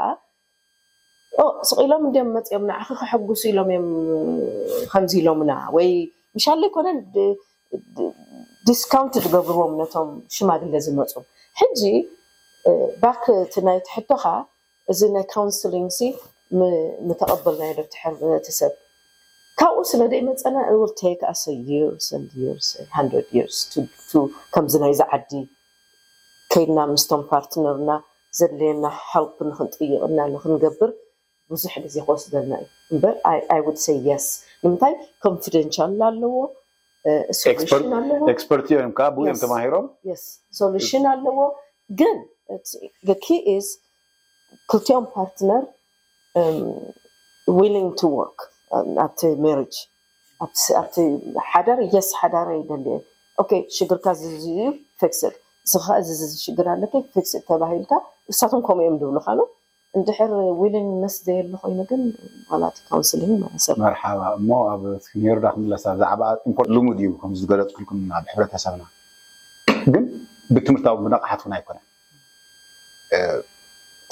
ስቕ ኢሎም እንዲም መፅኦም ንዓኺ ከሐጉሱ ኢሎም እዮም ከምዚ ኢሎምና ወይ ምሻለይ ኮነ ዲስካውንት ዝገብርዎም ነቶም ሽማግለ ዝመፁ ሕጂ ባክ እቲ ናይ ትሕቶኻ እዚ ናይ ካውንስሊንግ ሲ ምተቐበልናዮ ዶ ትሕር ነቲ ሰብ ካብኡ ስለ ደይ መፀና it will take us years and years and hundred years to ከምዚ ናይዚ ዓዲ ከይድና ምስቶም ፓርትነርና ዘድልየና ሀልፕ ንክንጥይቕና ንክንገብር ብዙሕ ግዜ ክወስደልና እዩ እምበር I would say yes ንምንታይ ኮንፊደንሻል ኣለዎ ሶሉሽን ኣለዎ ኤክስፐርት እዮም ካብ ብኡ እዮም ተማሂሮም ሶሉሽን ኣለዎ ግን ኪ ኢዝ ክልቲኦም ፓርትነር willing to work ኣብቲ ሜሪጅ ኣብቲ ሓዳር የስ ሓዳር ይደልየ ኦኬ ሽግርካ ዝዝዩ ፊክስድ ንስኻ እዚ ሽግር ኣለከ ፊክስድ ተባሂልካ እሳቶም ከምኡ እዮም ዝብሉካ ነው እንድሕር ዊሊንግነስ ዘየለ ኮይኑ ግን ዋላ እቲ ካውንስሊንግ ማእሰር መርሓባ እሞ ኣብ ኔርዳ ክምለሳ ብዛዕባ ኢምፖርት ልሙድ እዩ ከም ዝገለፅኩልኩም ኣብ ሕብረተሰብና ግን ብትምህርታዊ ብነቕሓት እውን ኣይኮነን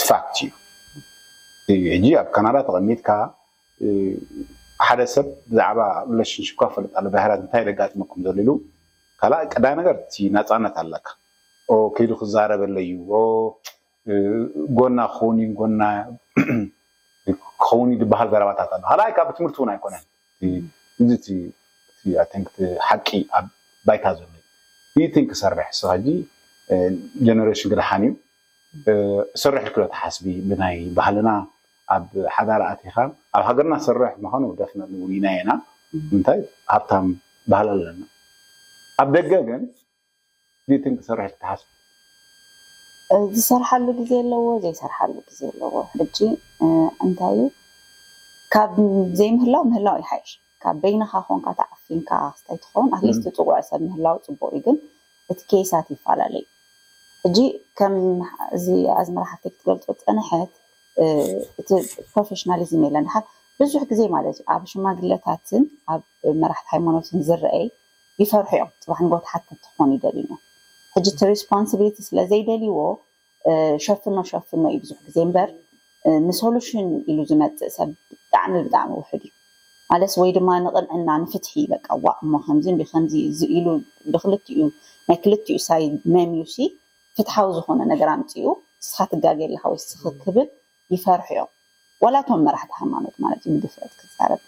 ፋክት እዩ ሕጂ ኣብ ካናዳ ተቐሚጥካ ሓደ ሰብ ብዛዕባ ሪሌሽንሽፕካ ፈልጥ ኣሎ ባህራት እንታይ ዘጋጥመኩም ዘሎ ኢሉ ካልኣ ቀዳይ ነገር እቲ ናፃነት ኣለካ ከይዱ ክዛረበለዩ ጎና ክኸውን እዩ ጎና ክኸውን እዩ ዝበሃል ዘረባታት ኣሎ ካልኣይ ካብ ትምህርቲ እውን ኣይኮነን እዚ ሓቂ ኣብ ባይታ ዘሎ ዩ ቲንክ ክሰርሕ ስ ሕጂ ጀነሬሽን ክድሓን እዩ ሰርሕ ክሎ ትሓስቢ ብናይ ባህልና ኣብ ሓዳር ኣቲኻ ኣብ ሃገርና ሰርሕ ምዃኑ ደፍነ ውሪና ኢና ምንታይ ሃብታም ባህል ኣለና ኣብ ደገ ግን ዲቲን ክሰርሕ ትሓስብ? ዝሰርሓሉ ግዜ ኣለዎ፣ ዘይሰርሓሉ ግዜ ኣለዎ። ሕጂ እንታይ እዩ፣ ካብ ዘይምህላው ምህላው ይሓይሽ። ካብ በይንኻ ኮንካ ተዓፊንካ ስታይ ትኸውን ኣትሊስት ፅጉዕ ሰብ ምህላው ፅቡቅ እዩ። ግን እቲ ኬሳት ይፈላለዩ። ሕጂ ከም እዚ ኣዝመራ ሓፍተይ ክትገልፆ ዝፀነሐት እቲ ፕሮፌሽናሊዝም የለን። ድሓር ብዙሕ ግዜ ማለት እዩ ኣብ ሽማግለታትን ኣብ መራሕቲ ሃይማኖትን ዝረአይ ይፈርሑ እዮም። ፅባሕ ንጎ ተሓተቲ ክኾኑ ይደልዩ እዮም። ሕጂ እቲ ሪስፖንሲቢሊቲ ስለ ዘይደልይዎ ሸፍኖ ሸፍኖ እዩ ብዙሕ ግዜ እምበር ንሶሉሽን ኢሉ ዝመፅእ ሰብ ብጣዕሚ ብጣዕሚ ውሕድ እዩ። ማለስ ወይ ድማ ንቕንዕና ንፍትሒ በቃ ዋእ እሞ ከምዚ እንዲ ከምዚ እዚ ኢሉ ብክልቲኡ ናይ ክልቲኡ ሳይድ መምዩሲ ፍትሓዊ ዝኾነ ነገር ኣምፅኡ ንስኻ ትጋገ ኣለኻ ወይ ስኺ ክብል ይፈርሑ እዮም። ዋላቶም መራሕቲ ሃይማኖት ማለት እዩ ብድፍረት ክዛረብ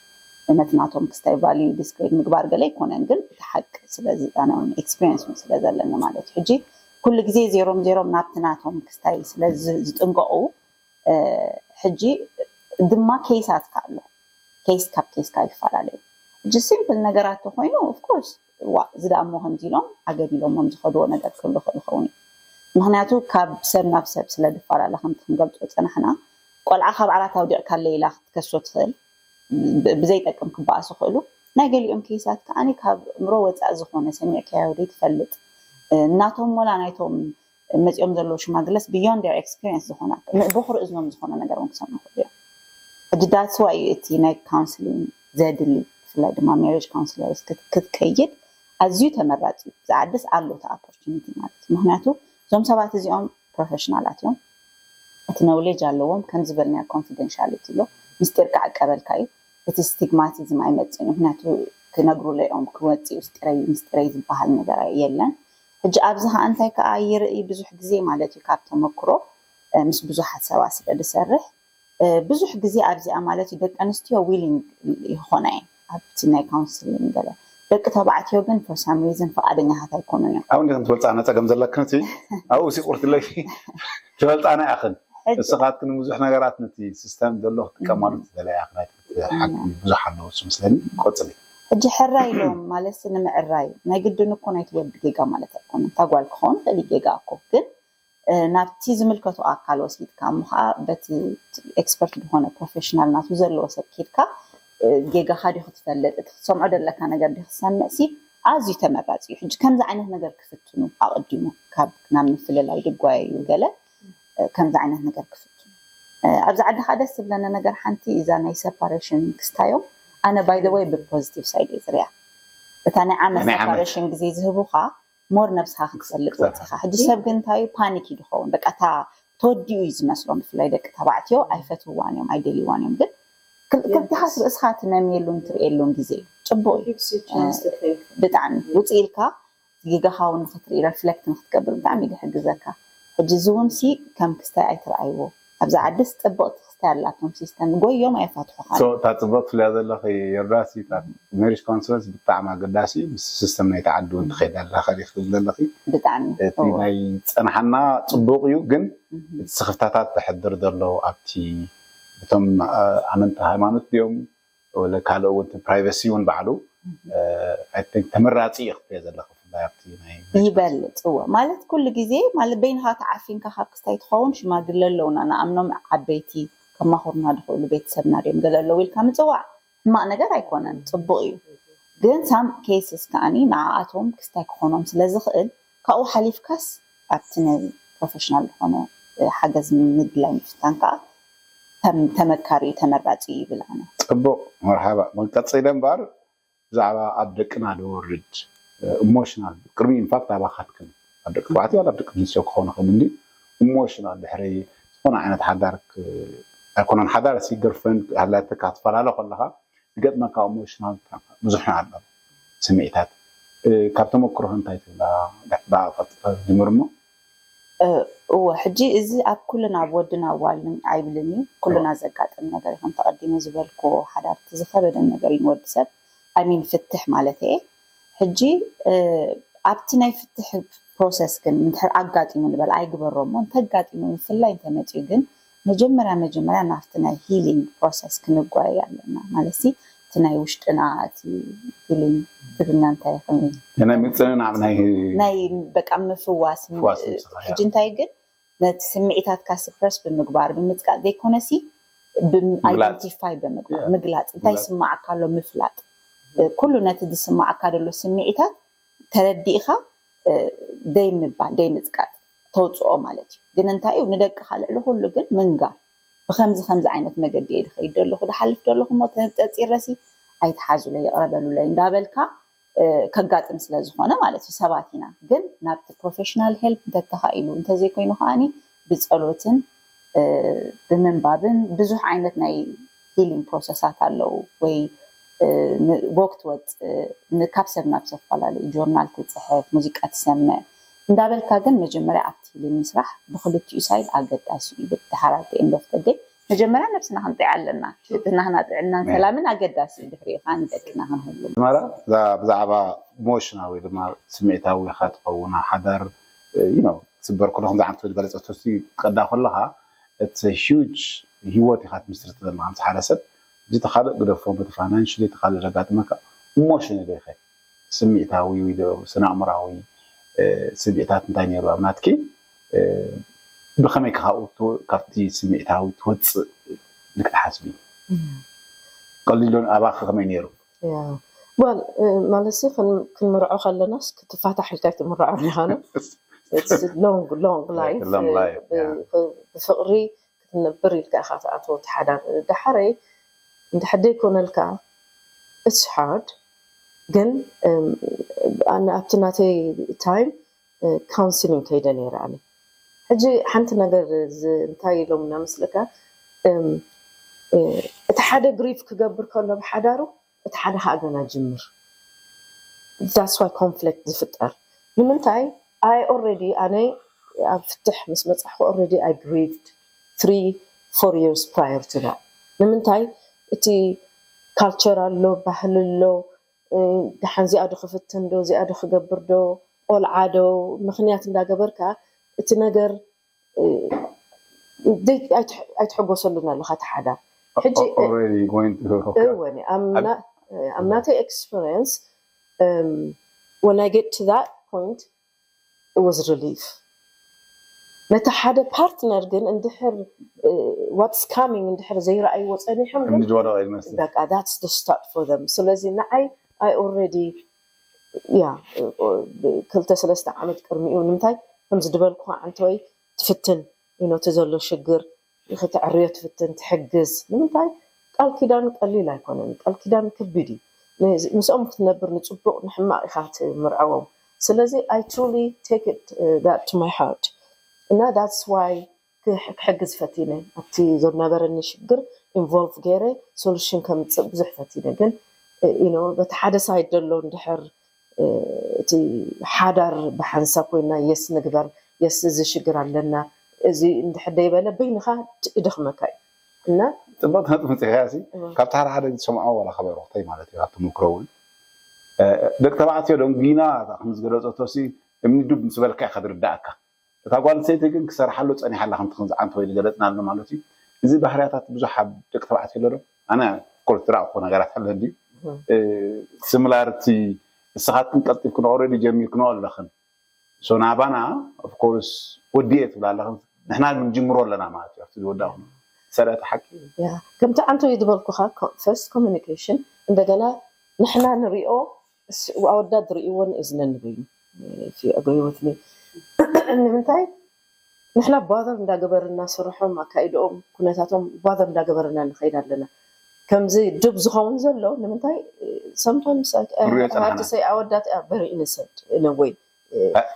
ነቲ ናቶም ክስታይ ቫልዩ ዲስክሬድ ምግባር ገለ ኣይኮነን፣ ግን እቲ ሓቂ ስለዚ ኣነ እውን ኤክስፒሪንስ ስለ ዘለኒ ማለት እዩ። ሕጂ ኩሉ ግዜ ዜሮም ዜሮም ናብቲ ናቶም ክስታይ ስለ ዝጥንቀቑ ሕጂ ድማ ኬሳት ኣሎ። ኬስ ካብ ኬስ ካብ ይፈላለዩ። ሕጂ ሲምፕል ነገራት ተኮይኑ ኦፍኮርስ ዋ እዚ ደኣ እሞ ከምዚ ኢሎም ኣገቢሎሞም ዝኸድዎ ነገር ክህሉ ክእል ይኸውን እዩ። ምክንያቱ ካብ ሰብ ናብ ሰብ ስለ ዝፈላለ ከምቲ ክንገልፆ ፀናሕና ቆልዓ ካብ ዓራት ኣውዲቕካለ ኢላ ክትከሶ ትኽእል። ብዘይጠቅም ክበኣሱ ክእሉ። ናይ ገሊኦም ኬሳት ከዓኒ ካብ እምሮ ወፃኢ ዝኾነ ሰሚዕካዮ ዘይትፈልጥ እናቶም ወላ ናይቶም መፂኦም ዘለዉ ሽማግለስ beyond their experience ዝኾነ ብኹሪ እዝኖም ዝኾነ ነገር እውን ክሰምዑ ክእሉ እዮም። ሕጂ that's why እዩ እቲ ናይ ካውንስሊንግ ዘድሊ ብፍላይ ድማ ሜሬጅ ካውንስለርስ ክትከይድ ኣዝዩ ተመራፂ እዩ። ዝዓድስ ኣሎ እቲ ኦፖርቹኒቲ ማለት እዩ። ምክንያቱ እዞም ሰባት እዚኦም ፕሮፌሽናላት እዮም። እቲ ኖውሌጅ ኣለዎም ከም ዝበልናዮ ኮንፊደንሻሊቲ ኣሎ ምስጢር ክዕቀበልካ እዩ። እቲ ስቲግማቲዝም ኣይመፅእን ምክንያቱ ክነግሩለይ እዮም ክወፅኡ ስጢረይ ምስጢረይ ዝበሃል ነገር የለን። ሕጂ ኣብዚ ከዓ እንታይ ከዓ ይርኢ ብዙሕ ግዜ ማለት እዩ ካብ ተመክሮ ምስ ብዙሓት ሰባት ስለ ዝሰርሕ ብዙሕ ግዜ ኣብዚኣ ማለት እዩ ደቂ ኣንስትዮ ዊሊንግ ይኾና እየን ኣብቲ ናይ ካውንስሊንግ ገለ ደቂ ተባዕትዮ ግን for some reason ፈቃደኛታት ኣይኮኑን እዮም። ኣብኡ እንዲኹም ትፈልፃ ነፀገም ዘለክን እቲ ኣብኡ ሲቁርትለይ ትፈልጣና ኢኽን። እስኻትክን ብዙሕ ነገራት ነቲ ሲስተም ዘሎ ክትጥቀማሉ ትደለያ ክናይ ሓቂ ብዙሕ ኣለዎ እሱ ምስለኒ። ቆፅሊ ሕጂ ሕራይ ኢሎም ማለት ንምዕራይ ናይ ግድን እኮ ናይቲ ወዲ ጌጋ ማለት ኣይኮነ እታ ጓል ክኸውን ይኽእል ጌጋ እኮ ግን ናብቲ ዝምልከቱ ኣካል ወሲድካ እሞ ከዓ በቲ ኤክስፐርት ዝኾነ ፕሮፌሽናል ናቱ ዘለዎ ሰብ ኬድካ ጌጋኻ ዲ ክትፈልጥ እቲ ክትሰምዖ ደለካ ነገር ዲ ክሰምዕ ሲ ኣዝዩ ተመራፂ እዩ። ሕጂ ከምዚ ዓይነት ነገር ክፍትኑ ኣቐዲሙ ካብ ናብ ምፍልላይ ድጓየ እዩ ገለ ከምዚ ዓይነት ነገር ክፍትኑ ኣብዚ ዓዲ ከዓ ደስ ዝብለኒ ነገር ሓንቲ እዛ ናይ ሰፓሬሽን ክስታዮም ኣነ ባይ ወይ ብፖዚቲቭ ሳይድ እየ ዝሪኣ። እታ ናይ ዓመት ናይ ዓመት። ሰፓሬሽን ግዜ ዝህቡካ ሞር ነብስካ ክትፈልጥ ወፂኻ። ሕጂ ሰብ ግን እንታይ እዩ ፓኒክ እዩ ዝኸውን። በቃ እታ ተወዲኡ እዩ ዝመስሎ። ብፍላይ ደቂ ተባዕትዮ ኣይፈትውዋን እዮም ኣይደልይዋን እዮም። ግን ክል- ክልቲኻስ ርእስኻ ትመምየሉን ትርእየሉን ግዜ እዩ። ፅቡቅ እዩ። ብጣዕሚ ውፅእ ኢልካ ጌጋኻ እውን ንክትርኢ ረፍለክት ንክትገብር ብጣዕሚ እዩ ዝሕግዘካ። ሕጂ እዚ እውን ሲ ከም ክስታይ ኣይትረኣይዎ። ኣብዚ ዓድስ ፅብቕቲ ክስታይ ኣላቶም ሲስተም ጎዮም ኣየፋትሑኻን። So እታ ፅብቕቲ ትብልያ ዘለኺ የርዳሲ እታ ሜሪጅ ካውንስለርስ ብጣዕሚ ኣገዳሲ እዩ። ምስ ሲስተም ናይቲ ዓዲ እውን ትኸይድ ኣለኻ ዲኺ ትብል ዘለኺ። ብጣዕሚ እቲ እዎ። ናይ ፀናሓና ፅቡቕ እዩ፣ ግን እቲ ስኽፍታታት ተሕድር ዘሎ ኣብቲ እቶም ኣመንቲ ሃይማኖት ድዮም ወለ ካልእ እውን ፕራይቨሲ እውን ባዕሉ I think ተመራፂ እዩ ክትብልዮ ዘለኺ ብፍላይ ኣብቲ ናይ ይበልፅ እዎ ማለት ኩሉ ግዜ ማለት በይንኻ ተዓፊንካ ካብ ክስታይ ትኸውን ሽማግለ ኣለውና ንኣምኖም ዓበይቲ ከማኹርና ዝኽእሉ ቤተሰብና ድዮም ገለ ኣለዉ ኢልካ ምፅዋዕ ሕማቕ ነገር ኣይኮነን ፅቡቕ እዩ ግን some cases ከዓኒ ንዓኣቶም ክስታይ ክኾኖም ስለ ዝኽእል ካብኡ ሓሊፍካስ ኣብቲ ናይ ፕሮፌሽናል ዝኾነ ሓገዝ ምድላይ ምፍታን ከዓ ከም ተመካሪ ተመራፂ ይብል ኣነ። ፅቡቅ መርሓባ ቀፂለ እምበኣር ብዛዕባ ኣብ ደቅና ዝወርድ ኢሞሽናል ቅድሚ ኢንፋክት ኣባኻትክን ኣብ ደቂ ተባዕትዮ ኣብ ደቂ ኣንስትዮ ክኸውን ይኽእል እንዲ ኢሞሽናል ድሕሪ ዝኾነ ዓይነት ሓዳር ኣይኮነን ሓዳር ሲ ገርፍሬንድ ሃላትካ ክትፈላለ ከለኻ ዝገጥመካ ኢሞሽናል ብዙሕ ኣሎ ስምዒታት ካብ ተመክሮህ እንታይ ትብላ ብኣ ቀጥታ ጅምር እሞ እወ ሕጂ እዚ ኣብ ኩልና ኣብ ወድን ኣዋልን ኣይብልን እዩ ኩልና ዘጋጥም ነገር እዩ ከም ተቐዲመ ዝበልክዎ ሓዳር እቲ ዝኸበደን ነገር እዩ ንወዲ ሰብ I mean ፍትሕ ማለት እየ ሕጂ ኣብቲ ናይ ፍትሕ ፕሮሰስ ግን እንድሕር ኣጋጢሙ ንበል ኣይግበሮ እሞ እንተጋጢሙ ብፍላይ እንተመፅኡ ግን መጀመርያ መጀመርያ ናብቲ ናይ ሂሊንግ ፕሮሰስ ክንጓየ ኣለና ማለት ሲ እቲ ናይ ውሽጥና እቲ ሂሊንግ ትግርኛ እንታይ ከመይ ናይ ምፅንናዕ ናይ ናይ በቃ ምፍዋስ ፍዋስ ምስኻ፣ ሕጂ እንታይ ግን ነቲ ስምዒታትካ ስፕረስ ብምግባር ብምፅቃጥ ዘይኮነሲ ምግላፅ። ኣይደንቲፋይ ብምግባር Yeah. ምግላፅ እንታይ ምግላፅ። ስማዓካ ኣሎ ምፍላጥ ኩሉ ነቲ ዝስማዓካ ዘሎ ስምዒታት ተረዲእካ ደይ ምባል ደይ ምፅቃጥ ተውፅኦ ማለት እዩ ግን እንታይ እዩ ንደቅኻ ልዕሊ ኩሉ ግን ምንጋር ብከምዚ ከምዚ ዓይነት መገዲ እየ ዝኸይድ ዘለኹ ዝሓልፍ ዘለኹ ሞ ተንፀፂረሲ ኣይትሓዙለይ ይቕረበሉለይ እንዳበልካ ከጋጥም ስለ ዝኾነ ማለት እዩ ሰባት ኢና ግን ናብቲ ፕሮፌሽናል ሄልፕ እንተተኻኢሉ እንተዘይኮይኑ ከዓኒ ብፀሎትን ብምንባብን ብዙሕ ዓይነት ናይ ሂሊንግ ፕሮሰሳት ኣለዉ ወይ ወክ ትወፅእ ካብ ሰብ ናብ ሰብ ፈላለዩ ጆርናል ትፅሕፍ ሙዚቃ ትሰምዕ እንዳበልካ ግን መጀመርያ ኣብቲ ሂሊንግ ምስራሕ ብክልቲኡ ሳይድ ኣገዳሲ እዩ ብድሓራት ኤንዶፍተደይ መጀመርያ ነብስና ክንጥዕ ኣለና እቲ ናህና ጥዕናን ሰላምን ኣገዳሲ እዩ ድሕሪኡ ከዓ ንደቅና ክንህሉ መራ ብዛዕባ ኢሞሽናል ወይ ድማ ስምዒታዊ ኢኻ ትኸውን ሓዳር ስበር ኩሉ ከምዚ ዓመት ዝገለፀቶ ትቀዳ ከለኻ እቲ ሂጅ ህይወት ኢኻ ትምስርት ዘለኻ ምስ ሓደ ሰብ እዚ ተካልእ ግደፎ በቲ ፋይናንሽሊ ተካልእ ዘጋጥመካ ኢሞሽናል ኢኸ ስምዒታዊ ወይ ስነ ኣእምራዊ ስምዒታት እንታይ ነይሩ ኣብ ናትኪ ብኸመይ ካብኡ ካብቲ ስምዒታዊ ትወፅእ ንክትሓስቢ ቀሊሎ ኣባኺ ከመይ ነይሩ ወል ማለት ክንምርዖ ከለናስ ክትፋታሕ ኢልካ ትምርዖ ዲኻኑ long long life ብፍቕሪ ክትነብር ኢልካ ኢኻ ትኣትዎ ተሓዳር ዳሓረይ እንድሕር ዘይኮነልካ it's hard ግን ኣብቲ ናተይ time counselling ከይደ ነይረ ኣነ ሕጂ ሓንቲ ነገር እንታይ ኢሎም እናመስለካ እቲ ሓደ ግሪፍ ክገብር ከሎ ብሓዳሩ እቲ ሓደ ከዓ ገና ጅምር that's why conflict ዝፍጠር ንምንታይ I already ኣነ ኣብ ፍትሕ ምስ በፃሕኩ already I grieved three four years prior to that ንምንታይ እቲ ካልቸር ኣሎ ባህሊ ኣሎ ደሓን እዚኣ ዶ ክፍትን ዶ እዚኣ ዶ ክገብር ዶ ቆልዓ ዶ ምክንያት እንዳገበርካ እቲ ነገር ኣይትሕጎሰሉን ኣለካ እቲ ሓዳር ሕጂ እወ ኣብ ናተይ experience when I get to that point it was relief ነቲ ሓደ ፓርትነር ግን እንድሕር what's coming እንድሕር ዘይረኣይዎ ፀኒሖም ግን እምኒ ዝወደቐ እዩ ዝመስል በቃ that's the start for them ስለዚ ንዓይ I already ያ ክልተ ሰለስተ ዓመት ቅድሚኡ ንምንታይ ከምዚ ዝበልኩ ዓንተወይ ትፍትን ነቲ ዘሎ ሽግር ንክትዕርዮ ትፍትን ትሕግዝ ንምንታይ ቃል ኪዳን ቀሊል ኣይኮነን ቃል ኪዳን ከቢድ እዩ ምስኦም ክትነብር ንፅቡቅ ንሕማቅ ኢካ ትምርዐዎም ስለዚ I truly take it that to my heart እና that's why ክሕግዝ ፈቲነ ኣብቲ ዝነበረኒ ሽግር involve ገይረ solution ከምፅእ ብዙሕ ፈቲነ ግን በቲ ሓደ side ዘሎ እንድሕር እቲ ሓዳር ብሓንሳብ ኮይና yes ንግበር yes እዚ ሽግር ኣለና እዚ እንድሕር ደይበለ በይንኻ ይደኽመካ እዩ እና ፅቡቅ ነጥቢ ምፅእካ ሲ ካብቲ ሓደ ሓደ ዝሰምዖ ዋላ ከበርክተይ ማለት እዩ ኣብ ተመክሮ እውን ደቂ ተባዕትዮ ደንጊና ከም ዝገለፀቶ ሲ እምኒ ዱብ ምስ በልካ ኢካ ዝርዳእካ እታ ጓል ሰይቲ ግን ክሰርሓሉ ፀኒሓ ኣላ ከምቲ ክንዚ ዓንተ ወይ ዝገለፅናሉ ማለት እዩ እዚ ባህርያታት ብዙሕ ኣብ ደቂ ተባዕትዮ ኣሎ ዶ ኣነ ኮርስ ዝረእኩ ነገራት ኣሎ እንድዩ ስምላርቲ ንስኻትክን ቀልጢፍክን ኦረዲ ጀሚርክንኦ ኣለኽን ሶ ናባና ኦፍኮርስ ወዲኤ ትብላ ኣለኽን ንሕና ንጅምሮ ኣለና ማለት እዩ ኣብቲ ዝወዳእኹም ሰረቲ ሓቂ ከምቲ ዓንተ ዝበልኩኻ first communication እንደገና ንሕና ንሪኦ ኣወዳት ዝርእይዎ ንእዝነን ንበይኑ agree with me ንምንታይ ንሕና ባዘር እንዳገበርና ስርሖም ኣካይድኦም ኩነታቶም ባዘር እንዳገበርና ንኸይድ ኣለና ከምዚ ዱብ ዝኸውን ዘሎ ንምንታይ sometimes ንሪኦ ፀናሕና። say ኣወዳት very innocent in a way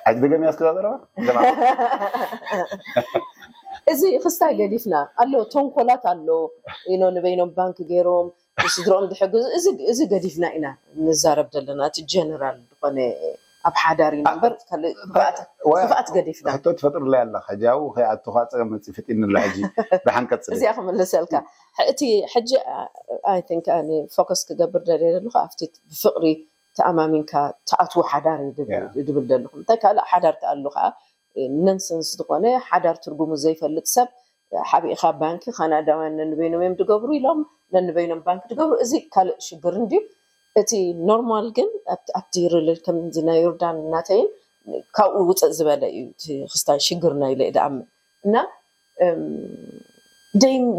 ሕዚ ደገም ያስከዛ ዘረባ እዚ ክስታይ ገዲፍና ኣሎ ተንኮላት ኣሎ you know ንበይኖም ባንክ ገይሮም ንስድሮኦም ዝሕግዙ እዚ ገዲፍና ኢና ንዛረብ ዘለና እቲ ጀነራል ዝኾነ ኣብ ሓዳር ኢና እምበር ክፍኣት ገዲፍና ሕቶ ትፈጥርለይ ኣለኻ ሕጂ ኣብኡ ከይኣቱኻ ፀገም መፅእ ፈጢንላ ሕጂ ደሓን ቀፅል እዚኣ ክምልሰልካ እቲ ሕጂ I think ፎከስ ክገብር ደልየ ዘለኹ ኣብቲ ብፍቕሪ ተኣማሚንካ ተኣትዎ ሓዳር ድብል ደለኹ እንታይ ካልእ ሓዳር ተኣሉ ከዓ ነንሰንስ ዝኾነ ሓዳር ትርጉሙ ዘይፈልጥ ሰብ ሓቢእካ ባንኪ ካናዳውያን ነንበይኖም እዮም ዝገብሩ ኢሎም ነንበይኖም ባንኪ ዝገብሩ። እዚ ካልእ ሽግር እንድዩ። እቲ ኖርማል ግን ኣብቲ ሪል ከምዚ ናይ ዮርዳን ናተይን ካብኡ ውፅእ ዝበለ እዩ እቲ ክስታይ ሽግር ናይ ኢለ ድኣምን እና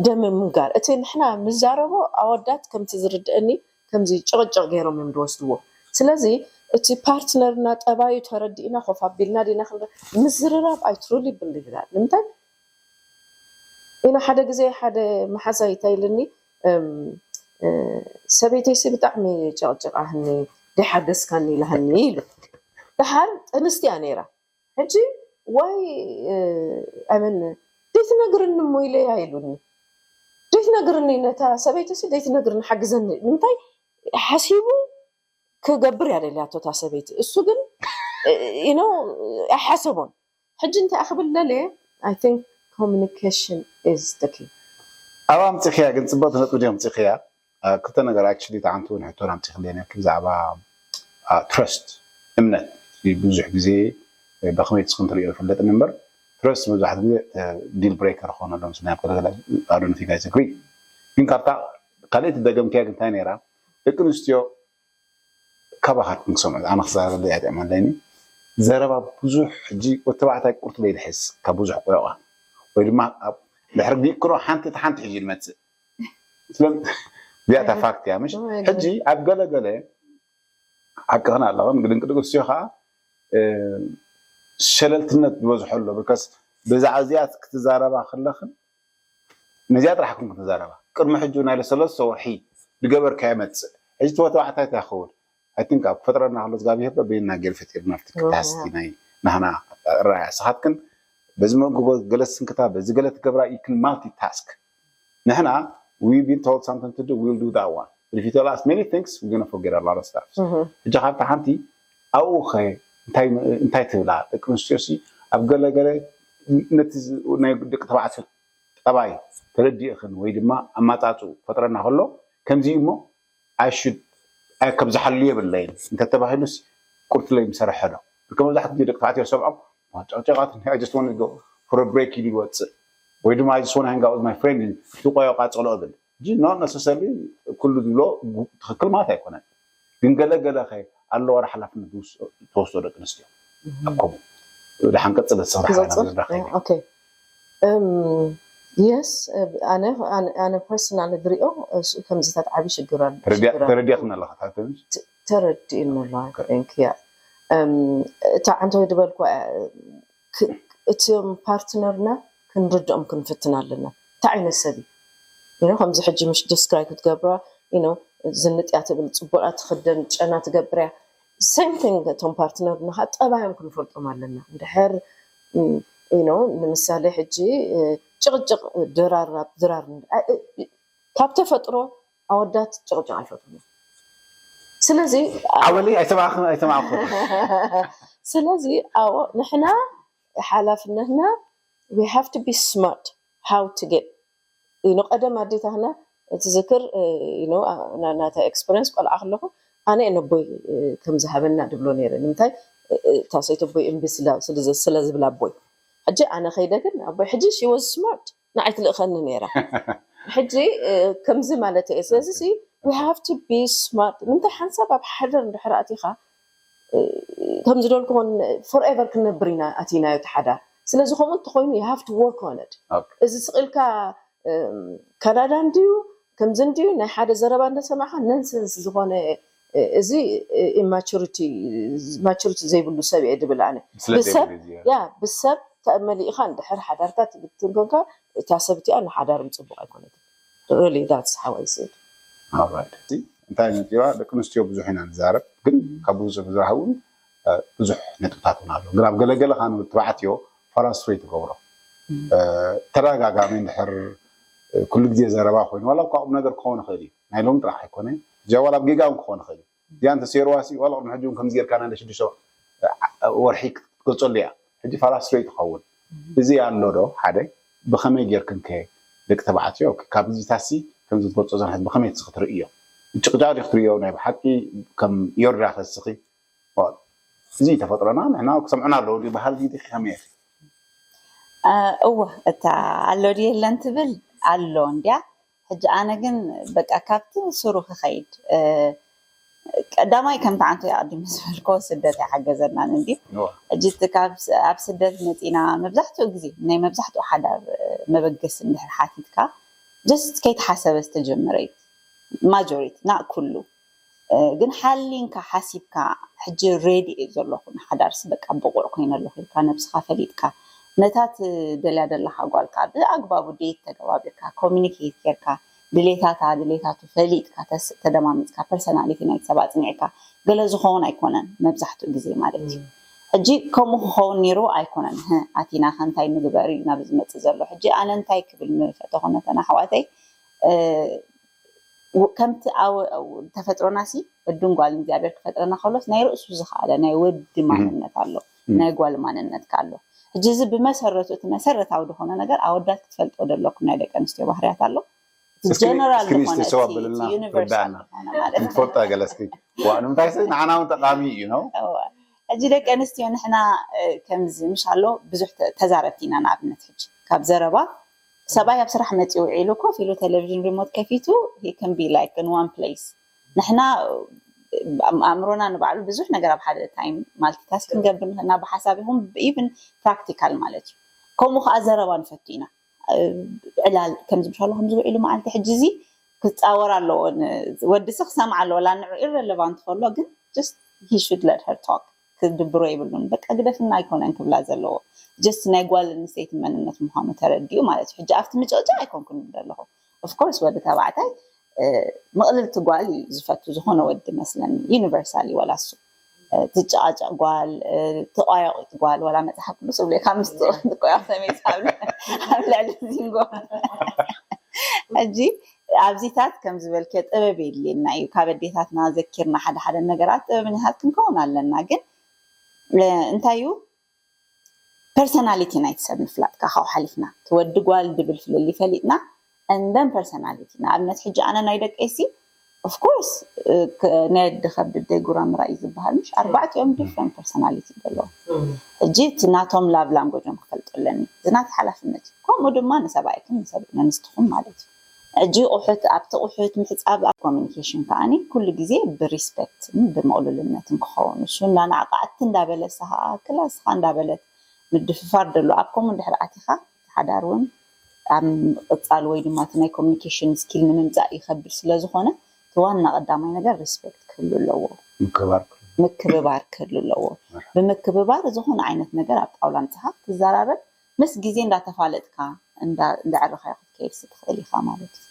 ደም ምንጋር እቲ ንሕና ንዛረቦ ኣወዳት ከምቲ ዝርድእኒ ከምዚ ጭቕጭቕ ገይሮም እዮም ዝወስድዎ። ስለዚ እቲ ፓርትነርና ጠባዩ ተረዲእና ኮፍ ኣቢልና ዲና ክንረ ምዝርራብ ኣይ ትሩሊ ብሊቭ ዳት ንምንታይ ኢና ሓደ ግዜ ሓደ መሓዛይ እንታይ ኢልኒ ሰበይተይሲ ብጣዕሚ ጨቕጭቓህኒ ደይሓገዝካኒ ኢላሃኒ ኢሉ ደሓር ጥንስቲ እያ ነይራ ሕጂ ዋይ ኣመን ደይትነግርኒ እሞ ኢለያ ኢሉኒ ደይትነግርኒ ነታ ሰበይተሲ ደይትነግርኒ ሓግዘኒ ንምንታይ ሓሲቡ ክገብር እያ ደልያቶ እታ ሰበይቲ እሱ ግን ኢኖ ኣይሓሰቦን ሕጂ እንታይ ክብል ደልየ I think communication is the key ኣብ ኣምፅኽያ ግን ፅቡቅ ነጥቢ ድዮም ኣምፅኽያ ክልተ ነገር actually ተዓንቱ እውን ሕቶን ኣምፅኽልየ ነርኪ ብዛዕባ trust እምነት ብዙሕ ግዜ ብከመይ ትስክን ትሪኦ ይፍለጥን እምበር trust መብዛሕትኡ ግዜ deal breaker ክኾነሎም ናይ ገለገለ I don't know if you guys agree ግን ካብታ ካልእቲ ደገምክያ ግን እንታይ ነይራ ደቂ ኣንስትዮ ካባኻትኩም ክሰምዑ ኣነ ክዛረበ እያ ጥዕም ኣለኒ ዘረባ ብዙሕ ሕጂ ወተባዕታይ ቁርት ዘይድሕስ ካብ ብዙሕ ቆዮቓ ወይ ድማ ድሕሪ ዲክሮ ሓንቲ እቲ ሓንቲ ሕጂ ዝመፅእ እዚኣታ ፋክት እያ ምሽ ሕጂ ኣብ ገለገለ ሓቅኽን ኣለኽን ግድንቂ ደቂ ኣንስትዮ ከዓ ሸለልትነት ዝበዝሖ ኣሎ ብከስ ብዛዕባ እዚኣ ክትዛረባ ከለኽን ነዚኣ ጥራሕ ኩን ክትዛረባ ቅድሚ ሕጂ ናይ ሰለስተ ወርሒ ዝገበርካዮ መፅእ ሕጂ ተወተባዕታይ እንታይ ክኸውን I think ኣብ ክፈጥረና ከሎ እግዚኣብሄር ዶ በይንና ገይሩ ፈጢርና ኣብቲ ክዳስቲ ናይ ናህና ራእያ ስኻትክን በዚ መግቦ ገለ ስንክታ በዚ ገለ ትገብራ you can multitask ንሕና we been told something to do we'll do that one if you tell us many things we're gonna forget a lot of stuff ሕጂ ካብታ ሓንቲ ኣብኡ ኸ እንታይ ትብላ ደቂ ኣንስትዮ ሲ ኣብ ገለገለ ነቲ ናይ ደቂ ተባዕትዮ ጠባይ ተረዲእኽን ወይ ድማ ኣማፃፅኡ ክፈጥረና ከሎ ከምዚ እሞ I should ከም ዝሓሉ የብለይን እንተተባሂሉስ ቁርትለይ ምሰርሐ ዶ ብከ መብዛሕትኡ ግዜ ደቂ ተባዕትዮ ሰብዖም ጨቅጨቃት I just want to go for a break ኢሉ ይወፅእ ወይ ድማ I just want to hang out with my friend ትቆዮ ቃፀሎ እብል not necessarily ኩሉ ዝብሎ ትክክል ማለት ኣይኮነን ግን ገለገለ ከ ኣለዎ ሓላፍነት ትወስዶ ደቂ ኣንስትዮ ኣብ ከምኡ ደሓን ቀፅል ዝሰራሕ yes ኣነ personal ዝሪኦ ከምዚታት ዓብዪ ሽግር ተረዲእኽን ኣለኻ ተረዲእኒ ኣሎ ያ እታ ዓንተወይ ዝበልኩ እቶም ፓርትነርና ክንርድኦም ክንፍትን ኣለና እንታይ ዓይነት ሰብ እዩ ከምዚ ሕጂ ምሽ ዲስክራይብ ክትገብራ ዝንጥያ ትብል ፅቡቃ ትክደን ጨና ትገብር እያ same thing እቶም ፓርትነርና ከዓ ጠባዮም ክንፈልጦም ኣለና እንድሕር ንምሳሌ ሕጂ ጭቅጭቅ ድራር ናብ ድራር ካብ ተፈጥሮ ኣወዳት ጭቅጭቅ ኣይፈትኑ ስለዚ ዓወለይ ኣይሰማዕኽን ኣይሰማዕኹ ስለዚ ኣዎ ንሕና ሓላፍነትና we have to be smart how to get you know ቀደም ኣዴታትና ትዝክር you know ናታ experience ቆልዓ ከለኹ ኣነ ነቦይ ከም ዝሃበና ድብሎ ነይረ ንምንታይ እታ ሰይተቦይ እምቢ ስለ ዝብላ ኣቦይ ሕጂ ኣነ ከይደ ግን ኣቦይ ሕጂ she was smart ንዓይ ትልእኸኒ ነይራ ሕጂ ከምዚ ማለት እየ ስለዚ we have to be smart ንምንታይ ሓንሳብ ኣብ ሓደር እንድሕር ኣቲኻ ከም ዝደልኩ ኾን forever ክንነብር ኢና ኣቲናዮ እቲ ሓዳር ስለዚ ከምኡ እንተኮይኑ you have to work on it እዚ ስቕ ኢልካ ካናዳ እንድዩ ከምዚ እንድዩ ናይ ሓደ ዘረባ እንዳሰማዕካ nonsense ዝኾነ እዚ immaturity maturity ዘይብሉ ሰብ እየ ድብል ኣነ ብሰብ ያ ብሰብ መሊእኻ እንድሕር ሓዳርካ ትብትን ኮንካ እታ ሰብ እቲኣ ንሓዳር ምፅቡቅ ኣይኮነትን really that's how I see it እንታይ ነፂዋ ደቂ ኣንስትዮ ብዙሕ ኢና ንዛረብ ግን ካብ ብዙ ብዙሕ እውን ብዙሕ ነጥብታት እውን ኣሎ ግን ኣብ ገለገለ ካን ተባዕትዮ ፈራስትሬት ትገብሮ ተደጋጋሚ እንድሕር ኩሉ ግዜ ዘረባ ኮይኑ ዋላ እኳ ቁም ነገር ክኸውን ይኽእል እዩ ናይ ሎም ጥራሕ ኣይኮነ እዚኣ ዋላ ኣብ ጌጋ እውን ክኸውን ይኽእል እዩ እዚኣ እንተሰይርዋ ሲ ዋላ ቅድሚ ሕጂ እውን ከምዚ ጌርካ ናይ ሽዱሽተ ወርሒ ክትገልፀሉ እያ ሕጂ ፈራስትሬት ትኸውን እዚ ኣሎ ዶ ሓደ ብኸመይ ጌርክን ከ ደቂ ተባዕትዮ ካብ ዚታሲ ከምዚ ትገልፆ ዘንሐት ብኸመይ ትስኺ ትርእዮ ጭቅጫቅ ዲኽ ትርእዮ ናይ ብሓቂ ከም ዮርዳ ከስኺ እዚ ተፈጥሮና ንሕና ክሰምዑና ኣለዎ ድዩ ባህል ዲኺ ከመይ ኢኺ እወ፣ እታ ኣሎ ድየ የለን ትብል ኣሎ እንድያ። ሕጂ ኣነ ግን በቃ ካብቲ ስሩ ክኸይድ፣ ቀዳማይ ከምቲ ዓንቶ ኣቐዲመ ዝበልኮ ስደት ኣይሓገዘናን እንዲ። ሕጂ እቲ ካብ ኣብ ስደት መፂና መብዛሕትኡ ግዜ ናይ መብዛሕትኡ ሓዳር መበገሲ እንድሕር ሓቲትካ፣ just ከይተሓሰበ ዝተጀመረ እዩ። ማጆሪቲ ና ኩሉ ግን ሓሊንካ ሓሲብካ፣ ሕጂ ሬዲ እየ ዘለኹ ንሓዳርሲ በቃ ብቑዕ ኮይነ ኣለኹ ኢልካ ነብስኻ ፈሊጥካ፣ ነታ ትደልያ ዘለኻ ጓልካ ብኣግባቡ ዴት ተገባቢርካ፣ ኮሚኒኬት ጌርካ፣ ድሌታታ ድሌታቱ ፈሊጥካ፣ ተደማሚፅካ፣ ፐርሰናሊቲ ናይ ሰብ ኣፅኒዕካ፣ ገለ ዝኸውን ኣይኮነን መብዛሕትኡ ግዜ ማለት እዩ። ሕጂ ከምኡ ክኸውን ነይሩ ኣይኮነን። ኣቲና ከ እንታይ ንግበር እዩ ናብ ዝመፅእ ዘሎ። ሕጂ ኣነ እንታይ ክብል ምፈተኹ ነተን ኣሕዋተይ፣ ከምቲ ተፈጥሮና ሲ ወድን ጓልን እግዚኣብሔር ክፈጥረና ከሎስ ናይ ርእሱ ዝኸኣለ ናይ ወዲ ማንነት ኣሎ፣ ናይ ጓል ማንነትካ ኣሎ። ሕጂ እዚ ብመሰረቱ እቲ መሰረታዊ ዝኾነ ነገር ኣወዳት ክትፈልጦ ደለኩም ናይ ደቂ ኣንስትዮ ባህርያት ኣሎ። ጀነራል ዝኾነ ዩኒቨርሳል ዝኾነ ማለት እዩ። ትፈልጣ ገለ እስኪ ንምንታይ ስ ንዓና እውን ጠቃሚ እዩ ነው። ሕጂ ደቂ ኣንስትዮ ንሕና ከምዚ ምሽ ኣሎ ብዙሕ ተዛረብቲ ኢና። ንኣብነት ሕጂ ካብ ዘረባ ሰብኣይ ኣብ ስራሕ መፂኡ ውዒሉ ኮፍ ኢሉ ቴሌቪዥን ሪሞት ከፊቱ he can be like in one place። ንሕና ኣእምሮና ንባዕሉ ብዙሕ ነገር ኣብ ሓደ ታይም ማልቲታስክ ክንገብር ንኽእል ኢና፣ ብሓሳብ ይኹን ኢቭን ፕራክቲካል ማለት እዩ። ከምኡ ከዓ ዘረባ ንፈቱ ኢና። ዕላል ከምዚ ምሻሎ ከምዚ ውዒሉ መዓልቲ ሕጂ እዚ ክፃወር ኣለዎ፣ ወዲ ሲ ክሰምዓ ኣለዎ። ላ ንዑ ኢረለቫንት ከሎ ግን just he should let her talk። ክድብሮ የብሉን። በቃ ግደፍና ኣይኮነን ክብላ ዘለዎ፣ just ናይ ጓል ኣንስተይቲ መንነት ምዃኑ ተረዲኡ ማለት እዩ። ሕጂ ኣብቲ ምጭቕጫቕ ኣይኮንኩን ዘለኹ። ኦፍኮርስ ወዲ ተባዕታይ ምቕልልቲ ጓል እዩ ዝፈቱ፣ ዝኾነ ወዲ መስለኒ። ዩኒቨርሳል እዩ ዋላ እሱ። ትጨቓጨቕ ጓል፣ ተቋያቂት ጓል፣ ዋላ መፅሓፍ ቅዱስ እብሎ ካብ ምስ ትቆያቕ ሰመይት ኣብ ልዕሊ ዚንጎ። ሕጂ ኣብዚታት ከም ዝበልከ ጥበብ የድልየና እዩ። ካብ ኣዴታትና ዘኪርና ሓደ ሓደ ነገራት ጥበበኛታት ክንከውን ኣለና። ግን እንታይ እዩ ፐርሰናሊቲ ናይቲ ሰብ ምፍላጥካ ካብኡ ሓሊፍና ትወዲ ጓል ድብል ፍልሊ ፈሊጥና እንደን ፐርሰናሊቲ። ንኣብነት ሕጂ ኣነ ናይ ደቀይሲ ኦፍኮርስ ናይ ኣዲ ከብዲ ኣደይ ጉራምራ እዩ ዝበሃል ምሽ ኣርባዕቲኦም ዲፍረንት ፐርሰናሊቲ ዘለዎም። ሕጂ እቲ ናቶም ላቭ ላንጎጆም ክፈልጡ ኣለኒ። እዚ ናቲ ሓላፍነት እዩ። ከምኡ ድማ ንሰብኣይክን ንሰብእና ንስትኹም ማለት እዩ። ሕጂ ቁሑት ኣብቲ ቁሑት ምሕፃብ ኣብ ኮሚኒኬሽን ከዓኒ ኩሉ ግዜ ብሪስፔክትን ብምቕሉልነትን ክኸውን፣ እሱ እንዳናዕቃዕቲ እንዳበለ እሳ ከዓ ክላስኻ እንዳበለት ምድፍፋር ደሎ። ኣብ ከምኡ እንድሕር ኣቲኻ እቲ ሓዳር እውን ኣብ ምቕፃል ወይ ድማ እቲ ናይ ኮሚኒኬሽን ስኪል ንምምፃእ ይኸብድ ስለዝኾነ እቲ ዋና ቀዳማይ ነገር ሪስፔክት ክህሉ ኣለዎ። ምክብባር ምክብባር ክህሉ ኣለዎ። ብምክብባር ዝኾነ ዓይነት ነገር ኣብ ጣውላ ምፅኻ ክትዘራረብ ምስ ግዜ እንዳተፋለጥካ እንዳዕረኻዮ ክትከይድ ትኽእል ኢኻ ማለት እዩ።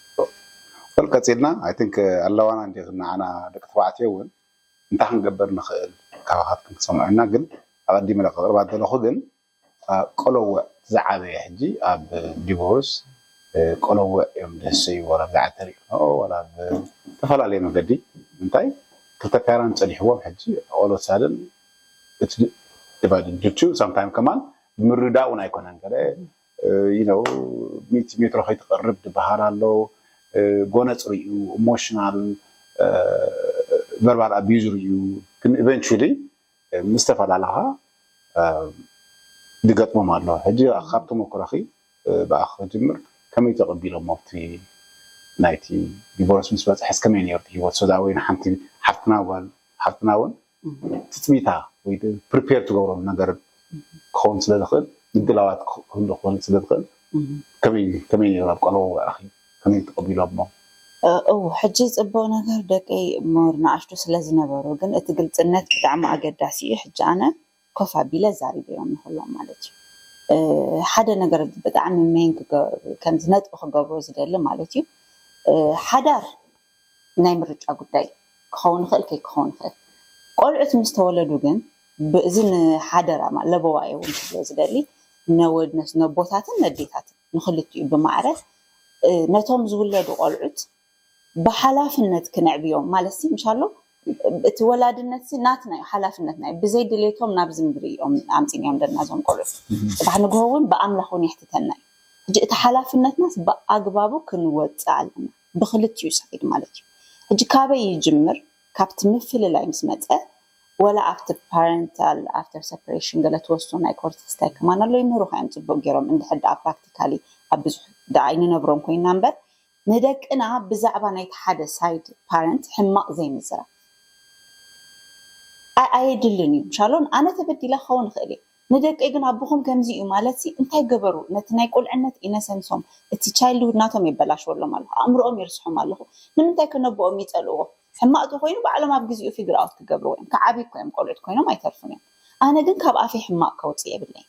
በል ቀፂልና ኣይ ቲንክ ኣለዋና እንዲ ንዓና ደቂ ተባዕትዮ እውን እንታይ ክንገብር ንኽእል ካባኻትኩም ክሰምዑ ኢና። ግን ኣቐዲመ ከቕርባ ዘለኹ ግን ቆለውዕ ዝዓበየ ሕጂ ኣብ ዲቮርስ ቆለውዕ እዮም ደሰዩ ወላ ብዛዕባ ተሪእኖ ወላ ብዝተፈላለየ መገዲ እንታይ ክልተ ፓራንት ፀኒሕዎም ሕጂ ኦሎሳድን እቲ ዲቫይድድ ቱ ሳምታይም ከማን ብምርዳእ እውን ኣይኮነን ገለ ሚእቲ ሜትሮ ከይትቐርብ ዝበሃል ኣሎ። ጎነፅ ርዩ ኢሞሽናል ቨርባል ኣቢዩዝ ርዩ ግን ኢቨንቹሊ ምስ ተፈላለኻ ዝገጥሞም ኣሎ። ሕጂ ካብ ተመክሮኺ ብኣኺ ክጅምር ከመይ ተቐቢሎሞ ኣብቲ ናይቲ ዲቮርስ ምስ በፅሐስ ከመይ ነይሩ እቲ ሂወት ሶዛ ወይ ንሓንቲ ሓፍትና ጓል ሓፍትና እውን ትፅቢታ ወይ ፕሪፔር ትገብሮም ነገር ክኸውን ስለ ዝኽእል ምድላዋት ክህሉ ክኾን ስለ ዝኽእል ከመይ ነይሩ ኣብ ቀለቦ ወዕኺ ከመይ ተቐቢሎሞ? እው ሕጂ ፅቡቅ ነገር ደቀይ ሞር ንኣሽቱ ስለ ዝነበሩ ግን እቲ ግልፅነት ብጣዕሚ ኣገዳሲ እዩ። ሕጂ ኣነ ኮፍ ኣቢለ ዛሪበዮም ንክሎም ማለት እዩ። ሓደ ነገር ብጣዕሚ ሜን ከምዚ ነጥቢ ክገብሮ ዝደሊ ማለት እዩ ሓዳር ናይ ምርጫ ጉዳይ ክኸውን ይኽእል ከይክኸውን ይኽእል። ቆልዑት ምስ ተወለዱ ግን ብእዚ ንሓደራ ለበዋየ እውን ክብሎ ዝደሊ ነቦታትን ነዴታትን ንክልቲኡ ብማዕረ ነቶም ዝውለዱ ቆልዑት ብሓላፍነት ክነዕብዮም ማለት ሲ ምሻሎ እቲ ወላድነት ሲ ናትና እዩ ሓላፍነትና እዩ። ብዘይ ድሌቶም ናብዚ ምድሪ እዮም ኣምፂንዮም ደና ዞም ቆልዑት። ፅባሕ ንግሆ እውን ብኣምላኽ እውን የሕትተና እዩ። ሕጂ እቲ ሓላፍነትናስ ብኣግባቡ ክንወፅእ ኣለና። ብክልቲኡ ሳይድ ማለት እዩ። ሕጂ ካበይ ይጅምር? ካብቲ ምፍልላይ ምስ መፀ ወላ ኣብቲ ፓረንታል ኣፍተር ሰፐሬሽን ገለ ትወስዶ ናይ ኮርት ክስታይ ከማን ኣሎ ይምህሩኻ እዮም ፅቡቅ ገይሮም እንድሕር ደኣ ፕራክቲካሊ ኣብ ብዙሕ ደኣ ኣይንነብሮም ኮይና እምበር ንደቅና ብዛዕባ ናይቲ ሓደ ሳይድ ፓረንት ሕማቕ ዘይምዝራብ ኣየድልን እዩ። ሻሎም ኣነ ተበዲለ ክኸውን ይኽእል እየ ንደቀይ ግን ኣቦኹም ከምዚ እዩ ማለት ሲ እንታይ ገበሩ ነቲ ናይ ቁልዕነት ኢነሰንሶም እቲ ቻይልድሁድ ናቶም የበላሽወሎም ኣለኹ ኣእምሮኦም የርስሖም ኣለኹ ንምንታይ ከነቦኦም ይፀልእዎ ሕማቕ ተኮይኑ ባዕሎም ኣብ ግዜኡ ፊግር ኣውት ክገብርዎ እዮም ክዓብዩ እኮ እዮም ቆልዑት ኮይኖም ኣይተርፉን እዮም ኣነ ግን ካብ ኣፈይ ሕማቕ ከውፅእ የብለይን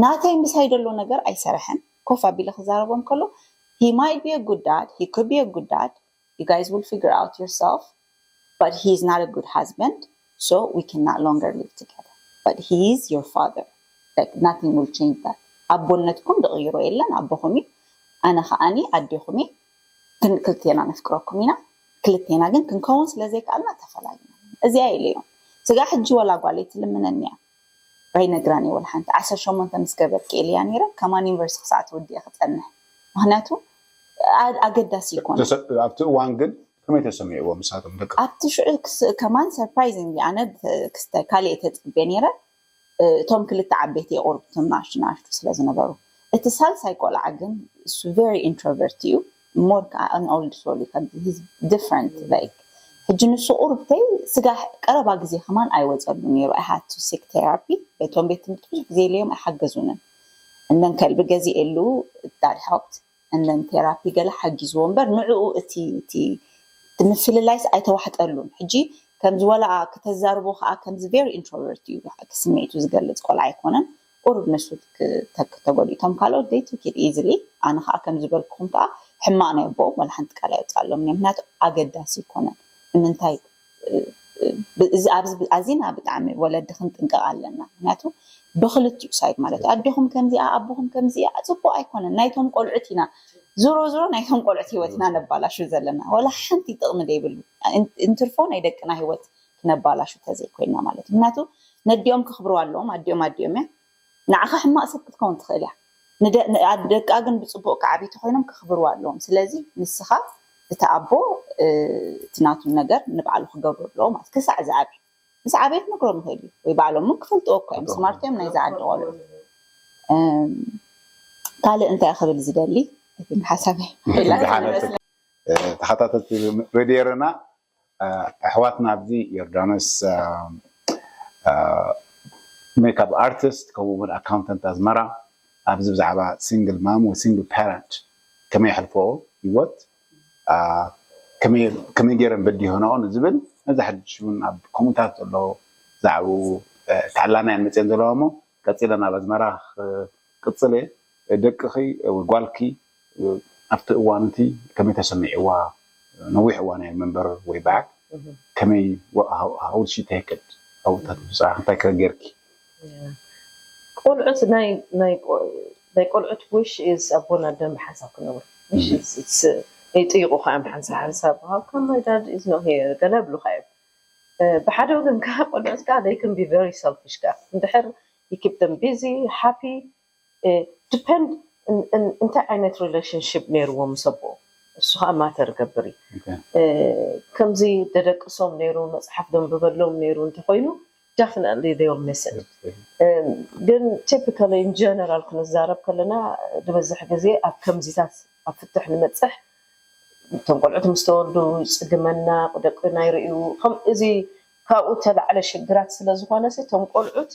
ናተይ ምሳይ ዘሎ ነገር ኣይሰረሐን ኮፍ ኣቢለ ክዛረቦም ከሎ he might be a good dad he could be a good dad you guys will figure out yourself but he is not a good husband so we can no longer live together but he is your father like nothing will change that ኣቦነትኩም ዝቕይሮ የለን ኣቦኹም እዩ ኣነ ከዓኒ ኣዴኹም እዩ ክልቴና ነፍቅረኩም ኢና ክልቴና ግን ክንከውን ስለዘይከኣልና ተፈላሊና እዚኣ ኢለዮም ስጋ ሕጂ ወላ ጓለይ ትልምነኒ እያ ኣይነግራን እየ ወላ ሓንቲ ዓሰርተ ሸሞንተ ምስ ገበርኪ ኢለያ ነይረ ከማን ዩኒቨርሲቲ ክሳዕ ትውድእ ክፀንሕ ምክንያቱ ኣገዳሲ ይኮነ ኣብቲ እዋን ግን ከመይ ተሰሚዕዎም ንሳቶም ደቂ ኣብቲ ሽዑ ከማን surprisingly ኣነ ክስተ ካሊእ ተፅቤ ነይረ እቶም ክልተ ዓበይቲ የቁርብ እቶም ናሽቱ ናሽቱ ስለ ዝነበሩ እቲ ሳልሳይ ቆልዓ ግን እሱ very introvert እዩ more ከዓ an old soul እዩ ከምዚ he's different like ሕጂ ንሱ ቁርብተይ ስጋ ቀረባ ግዜ ከማን ኣይወፀሉ ነይሩ I had to seek therapy እቶም ቤት ትምህርቲ ብዙሕ ግዜ ኢለዮም ኣይሓገዙንን እነን ከልቢ ገዚኤሉ that helped እነን ቴራፒ ገለ ሓጊዝዎ እምበር ንዕኡ እቲ እቲ እቲ ምፍልላይስ ኣይተዋሕጠሉን ሕጂ ከምዚ ወላ ክተዛርቦ ከዓ ከምዚ very introvert እዩ ስምዒቱ ዝገልፅ ቆልዓ ኣይኮነን ቁሩብ ንሱ ተጎዲቶም ካልኦት they took it easily ኣነ ከዓ ከም ዝበልኩኹም ከዓ ሕማቕ ናይ ኣቦኦም ወላ ሓንቲ ቃል ኣይወፅኣሎም ምክንያቱ ኣገዳሲ ይኮነን ንምንታይ ኣዚና ብጣዕሚ ወለዲ ክንጥንቀቕ ኣለና ምክንያቱ ብክልቲኡ ሳይድ ማለት እዩ ኣዴኹም ከምዚኣ ኣቦኹም ከምዚኣ ፅቡቅ ኣይኮነን ናይቶም ቆልዑት ኢና ዞሮ ዞሮ ናይቶም ቆልዑት ሂወት ኢና ነባላሹ ዘለና ወላ ሓንቲ ጥቕሚ ዘይብሉ እንትርፎ ናይ ደቅና ሂወት ክነባላሹ ተዘይኮይና ማለት እዩ ምክንያቱ ነዲኦም ከኽብሩ ኣለዎም ኣዲኦም ኣዲኦም እያ ንዓኻ ሕማቕ ሰብ ክትከውን ትኽእል እያ ደቃ ግን ብፅቡቅ ክዓብዩ ተኮይኖም ከኽብርዋ ኣለዎም ስለዚ ንስኻ እቲ ኣቦ እቲ ናቱ ነገር ንባዕሉ ክገብሩ ኣለዎ ማለት ክሳዕ ዝዓቢ ምስ ዓበየ ክነግሮም ይኽእል እዩ ወይ ባዕሎም እውን ክፈልጥዎ እኮ እዮም ስማርት እዮም ናይዚ ዓዲ ቆልዑ ካልእ እንታይ ክብል ዝደሊ ሓሳብ ተኸታተልቲ ሬድዮ ኤረና ኣሕዋትና ኣብዚ ዮርዳኖስ ሜካፕ ኣርቲስት ከምኡ እውን ኣካውንተንት ኣዝመራ ኣብዚ ብዛዕባ ሲንግል ማም ወይ ሲንግል ፓረንት ከመይ የሕልፈኦ ህይወት ከመይ ገይረን በዲሆንኦ ንዝብል ነዚ ሓድሽ እውን ኣብ ከምኡታት ዘሎ ብዛዕባኡ ክዕላና እየን መፅየን ዘለዋ እሞ ቀፂለ ናብ ኣዝመራ ክቅፅል እየ ደቅኺ ወይ ጓልኪ ኣብቲ እዋን እቲ ከመይ ተሰሚዕዋ ነዊሕ እዋን እየ መንበር ወይ በዓል ከመይ how did she take it ኣብታት ብዛዕባ እንታይ ከ ጌርኪ ቆልዑት ናይ ናይ ቆልዑት wish is ኣቦን ኣደን ብሓንሳብ ክነብሩ ይጥይቁ ከዓ ብሓንሳብ ሓንሳብ how come my dad is not here ገለ ይብሉካ እዮም ብሓደ ወገን ከዓ ቆልዑት ከዓ they can be very selfish ከዓ እንድሕር you keep them busy happy depend እንታይ ዓይነት relationship ነይርዎ ምስ ኣቦኦም እሱ ከዓ matter ይገብር እዩ ከምዚ ደደቅሶም ነይሩ መፅሓፍ ደንብበሎም ነይሩ እንተኮይኑ definitely they will miss it ግን typically in general ክንዛረብ ከለና ዝበዝሕ ግዜ ኣብ ከምዚታት ኣብ ፍትሕ ንመፅሕ እቶም ቆልዑት ምስ ተወልዱ ይፅግመና ደቅና ይርእዩ ከም እዚ ካብኡ ተላዕለ ሽግራት ስለ ዝኾነ እቶም ቆልዑት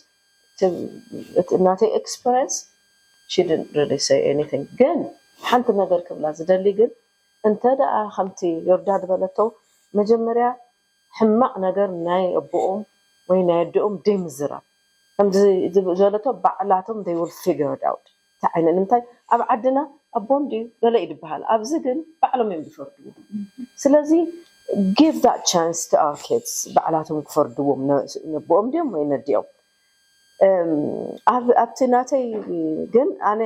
እቲ ናተይ experience she didn't really say anything ግን ሓንቲ ነገር ክብላ ዝደሊ ግን እንተ ደኣ ከምቲ ዮርዳ ዝበለቶ መጀመርያ ሕማቕ ነገር ናይ ኣቦኦም ወይ ናይ ኣደኦም ደይ ምዝራብ ከምዚ ዝበለቶ ባዕላቶም they will figure it out እንታይ ዓይነት ንምንታይ ኣብ ዓድና ኣቦ እንድዩ ገለ እዩ ዝበሃል ኣብዚ ግን ባዕሎም እዮም ዝፈርድዎ ስለዚ give that chance to our kids ባዕላቶም ክፈርድዎም ነቦኦም ድዮም ወይ ነዲኦም ኣብቲ ናተይ ግን ኣነ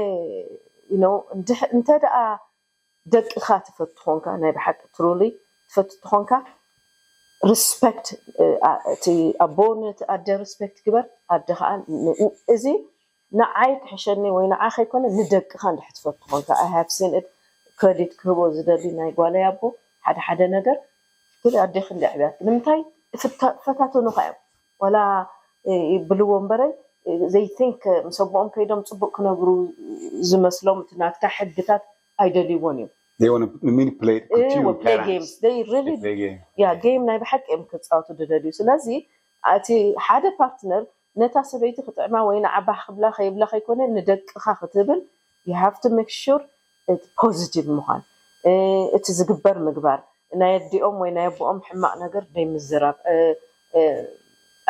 እንተ ደኣ ደቅኻ ትፈቱ ኾንካ ናይ ብሓቂ ትሩሊ ትፈቱ ትኾንካ ሪስፐክት እቲ ኣቦ ነቲ ኣደ ሪስፐክት ግበር ኣደ ከዓ እዚ ንዓይ ክሕሸኒ ወይ ንዓ ከይኮነ ንደቅኻ እንድሕር ትፈቱ ኾንካ I have seen it credit ክህቦ ዝደሊ ናይ ጓለይ ኣቦ ሓደ ሓደ ነገር ግን ኣዴ ክንዲ ኣዕብያት ንምንታይ ፈታተኑኻ እዮም ዋላ ይብልዎ እምበረ፣ they think ምስ ኣቦኦም ከይዶም ፅቡቅ ክነብሩ ዝመስሎም እቲ ናትካ ሕግታት ኣይደልይዎን እዮም። They want to manipulate, Play control games, they really Play game. ያ game ናይ ብሓቂ እዮም ክፃወቱ ዝደልዩ። ስለዚ እቲ ሓደ ፓርትነር ነታ ሰበይቲ ክጥዕማ ወይ ንዓባ ክብላ ከይብላ ከይኮነ ንደቅኻ ክትብል you have to make sure positive ምዃን፣ እቲ ዝግበር ምግባር፣ ናይ ኣዲኦም ወይ ናይ ኣቦኦም ሕማቕ ነገር ዘይምዝራብ።